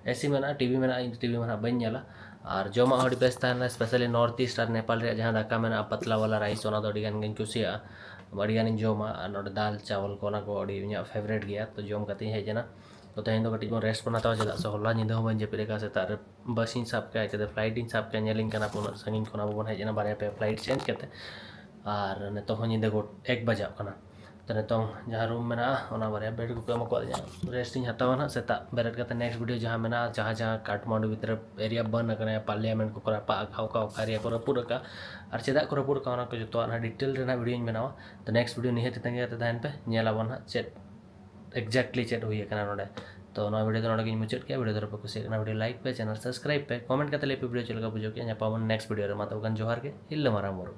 ᱮᱥᱤ ᱢᱮᱱᱟᱜᱼᱟ, ᱴᱤᱵᱷᱤ ᱢᱮᱱᱟᱜᱼᱟ, ᱤᱧ ᱫᱚ ᱴᱤᱵᱷᱤ ᱢᱟ ᱱᱟᱦᱟᱜ ᱵᱟᱹᱧ ᱧᱮᱞᱟ᱾ ᱟᱨ ᱡᱚᱢᱟᱜ ᱦᱚᱸ ᱟᱹᱰᱤ ᱵᱮᱥ ᱛᱟᱦᱮᱱᱟ, specially North East ᱟᱨ ᱱᱮᱯᱟᱞ ᱨᱮᱭᱟᱜ ᱡᱟᱦᱟᱸ ᱫᱟᱠᱟ ᱢᱮᱱᱟᱜᱼᱟ, ᱯᱟᱛᱞᱟ ᱣᱟᱞᱟ ᱨᱟᱭᱤᱥ, ᱚᱱᱟ ᱫᱚ ᱟᱹᱰᱤ ᱜᱟᱱ ᱜᱤᱧ ᱠᱩᱥᱤᱭᱟᱜᱼᱟ, ᱟᱹᱰᱤ ᱜᱟᱱᱤᱧ ᱡᱚᱢᱟ᱾ ᱟᱨ ᱱᱚᱰᱮ ᱫᱟᱞ ᱪᱟᱣᱟᱞ ᱠᱚ, ᱚᱱᱟ ᱠᱚ ᱟᱹᱰᱤ ᱤᱧᱟᱹᱜ ᱯᱷᱮᱵᱟᱨᱮᱴ ᱜᱮᱭᱟ᱾ ᱛᱚ ᱡᱚᱢ ᱠᱟᱛᱮᱧ ᱦᱮᱡ ᱮᱱᱟ᱾ ᱛᱚ ᱛᱮᱦᱮᱧ ᱫᱚ ᱠᱟᱹᱴᱤᱡ ᱵᱚᱱ ᱨᱮᱥᱴ ᱵᱚᱱ ᱦᱟᱛᱟᱣᱟ, ᱪᱮᱫᱟᱜ ᱥᱮ ᱦᱚᱞᱟ ᱧᱤᱫᱟᱹ ᱦᱚᱸ ᱵᱟᱹᱧ ᱡᱟᱹᱯᱤᱫ ᱟᱠᱟᱫᱼᱟ᱾ ᱥᱮᱛᱟᱜ ᱨᱮ ᱵᱟᱥ ᱤᱧ ᱥᱟᱵ ᱠᱮᱫᱼᱟ, ᱪᱤᱠᱟᱹᱛᱮ ᱯᱷᱞᱟᱭᱤᱴ ᱤᱧ ᱥᱟᱵ ᱠᱮᱫᱼᱟ, ᱧᱮᱞᱤᱧ ᱠᱟᱱᱟ ᱯᱮ ᱩᱱᱟᱹᱜ ᱥᱟᱺᱜᱤᱧ ᱠᱷᱚᱱ ᱟᱵᱚ ᱵᱚᱱ ᱦᱮᱡ ᱮᱱᱟ ᱵᱟᱨᱭᱟ ᱯᱮᱭᱟ ᱯᱷᱞᱟᱭᱤᱴ ᱪᱮᱧᱡᱽ ᱠᱟᱛᱮ᱾ ᱟᱨ ᱱᱤᱛᱚᱜ ᱦᱚᱸ ᱧᱤᱫᱟᱹ ᱜᱚᱴ ᱮᱠ ᱵᱟᱡᱟᱜ ᱠᱟᱱᱟ᱾ ᱛᱚ ᱱᱤᱛᱚᱝ ᱡᱟᱦᱟᱸ ᱨᱩᱢ ᱢᱮᱱᱟᱜᱼᱟ, ᱚᱱᱟ ᱵᱟᱨᱭᱟ ᱵᱮᱰ ᱠᱚᱠᱚ ᱮᱢ ᱟᱠᱟᱫ ᱞᱤᱧᱟ᱾ ᱨᱮᱥᱴ ᱤᱧ ᱦᱟᱛᱟᱣᱟ ᱱᱟᱦᱟᱜ, ᱥᱮᱛᱟᱜ ᱵᱮᱨᱮᱫ ᱠᱟᱛᱮ ᱱᱮᱠᱥᱴ ᱵᱷᱤᱰᱤᱭᱳ ᱡᱟᱦᱟᱸ ᱢᱮᱱᱟᱜᱼᱟ, ᱡᱟᱦᱟᱸ ᱡᱟᱦᱟᱸ ᱠᱟᱴᱷᱢᱟᱱᱰᱩ ᱵᱷᱤᱛᱨᱤ ᱮᱨᱤᱭᱟ ᱵᱟᱱ ᱟᱠᱟᱱᱟ, ᱯᱟᱨᱞᱤᱭᱟᱢᱮᱱᱴ ᱠᱚᱠᱚ ᱨᱟᱯᱟᱜ ᱟᱠᱟᱫᱼᱟ, ᱚᱠᱟ ᱚᱠᱟ ᱮᱨᱤᱭᱟ ᱠᱚ ᱨᱟᱹᱯᱩᱫ ᱟᱠᱟᱫᱼᱟ ᱟᱨ ᱪᱮᱫᱟᱜ ᱠᱚ ᱨᱟᱹᱯᱩᱫ ᱟᱠᱟᱫᱼᱟ, ᱚᱱᱟ ᱠᱚ ᱡᱚᱛᱚᱣᱟᱜ ᱱᱟᱦᱟᱜ ᱰᱤᱴᱮᱞ ᱨᱮᱱᱟᱜ ᱵᱷᱤᱰᱤᱭᱳᱧ ᱵᱮᱱᱟᱣᱟ᱾ ᱛᱚ ᱱᱮᱠᱥᱴ ᱵᱷᱤᱰᱤᱭᱳ ᱱᱤᱦᱟᱹᱛ ᱛᱟᱺᱜᱤ ᱠᱟᱛᱮ ᱛᱟᱦᱮᱱ ᱯᱮ, ᱧᱮᱞ ᱟᱵᱚᱱ ᱱᱟᱦᱟᱜ ᱪᱮᱫ exactly ᱪᱮᱫ ᱦᱩᱭ ᱟᱠᱟᱱᱟ ᱱᱚᱰᱮ᱾ ᱛᱚ ᱱᱚᱣᱟ ᱵᱷᱤᱰᱤᱭᱳ ᱫᱚ ᱱᱚᱰᱮ ᱜᱤᱧ ᱢᱩᱪᱟᱹᱫ ᱠᱮᱫᱼᱟ᱾ ᱵᱷᱤᱰᱤᱭᱳ ᱫᱚ ᱯᱮ ᱠᱩᱥᱤᱭᱟᱜ ᱠᱟᱱᱟ, ᱵᱷᱤᱰᱤᱭᱳ ᱞᱟᱭᱤᱠ ᱯᱮ, ᱪᱮᱱᱮᱞ ᱥᱟᱵᱥᱠᱨᱟᱭᱤᱵ ᱯᱮ, ᱠᱚᱢᱮᱱᱴ ᱠᱟᱛᱮ ᱞᱟᱹᱭ ᱯᱮ ᱵᱷᱤᱰᱤᱭᱳ ᱪᱮᱫ ᱞᱮᱠᱟ ᱵᱩᱡᱷᱟᱹᱣ ᱠᱮᱫᱼᱟ᱾ ᱧᱟᱯᱟᱢ ᱟᱵᱚᱱ ᱱᱮᱠᱥᱴ ᱵᱷᱤᱰᱤᱭᱳ ᱨᱮ, ᱢᱟ ᱛᱚᱵᱮ ᱠᱷᱟᱱ ᱡᱚᱦᱟᱨ ᱜᱮ, ᱦᱤᱞᱟᱹ ᱢᱟᱨᱟᱝ ᱵᱩᱨᱩ᱾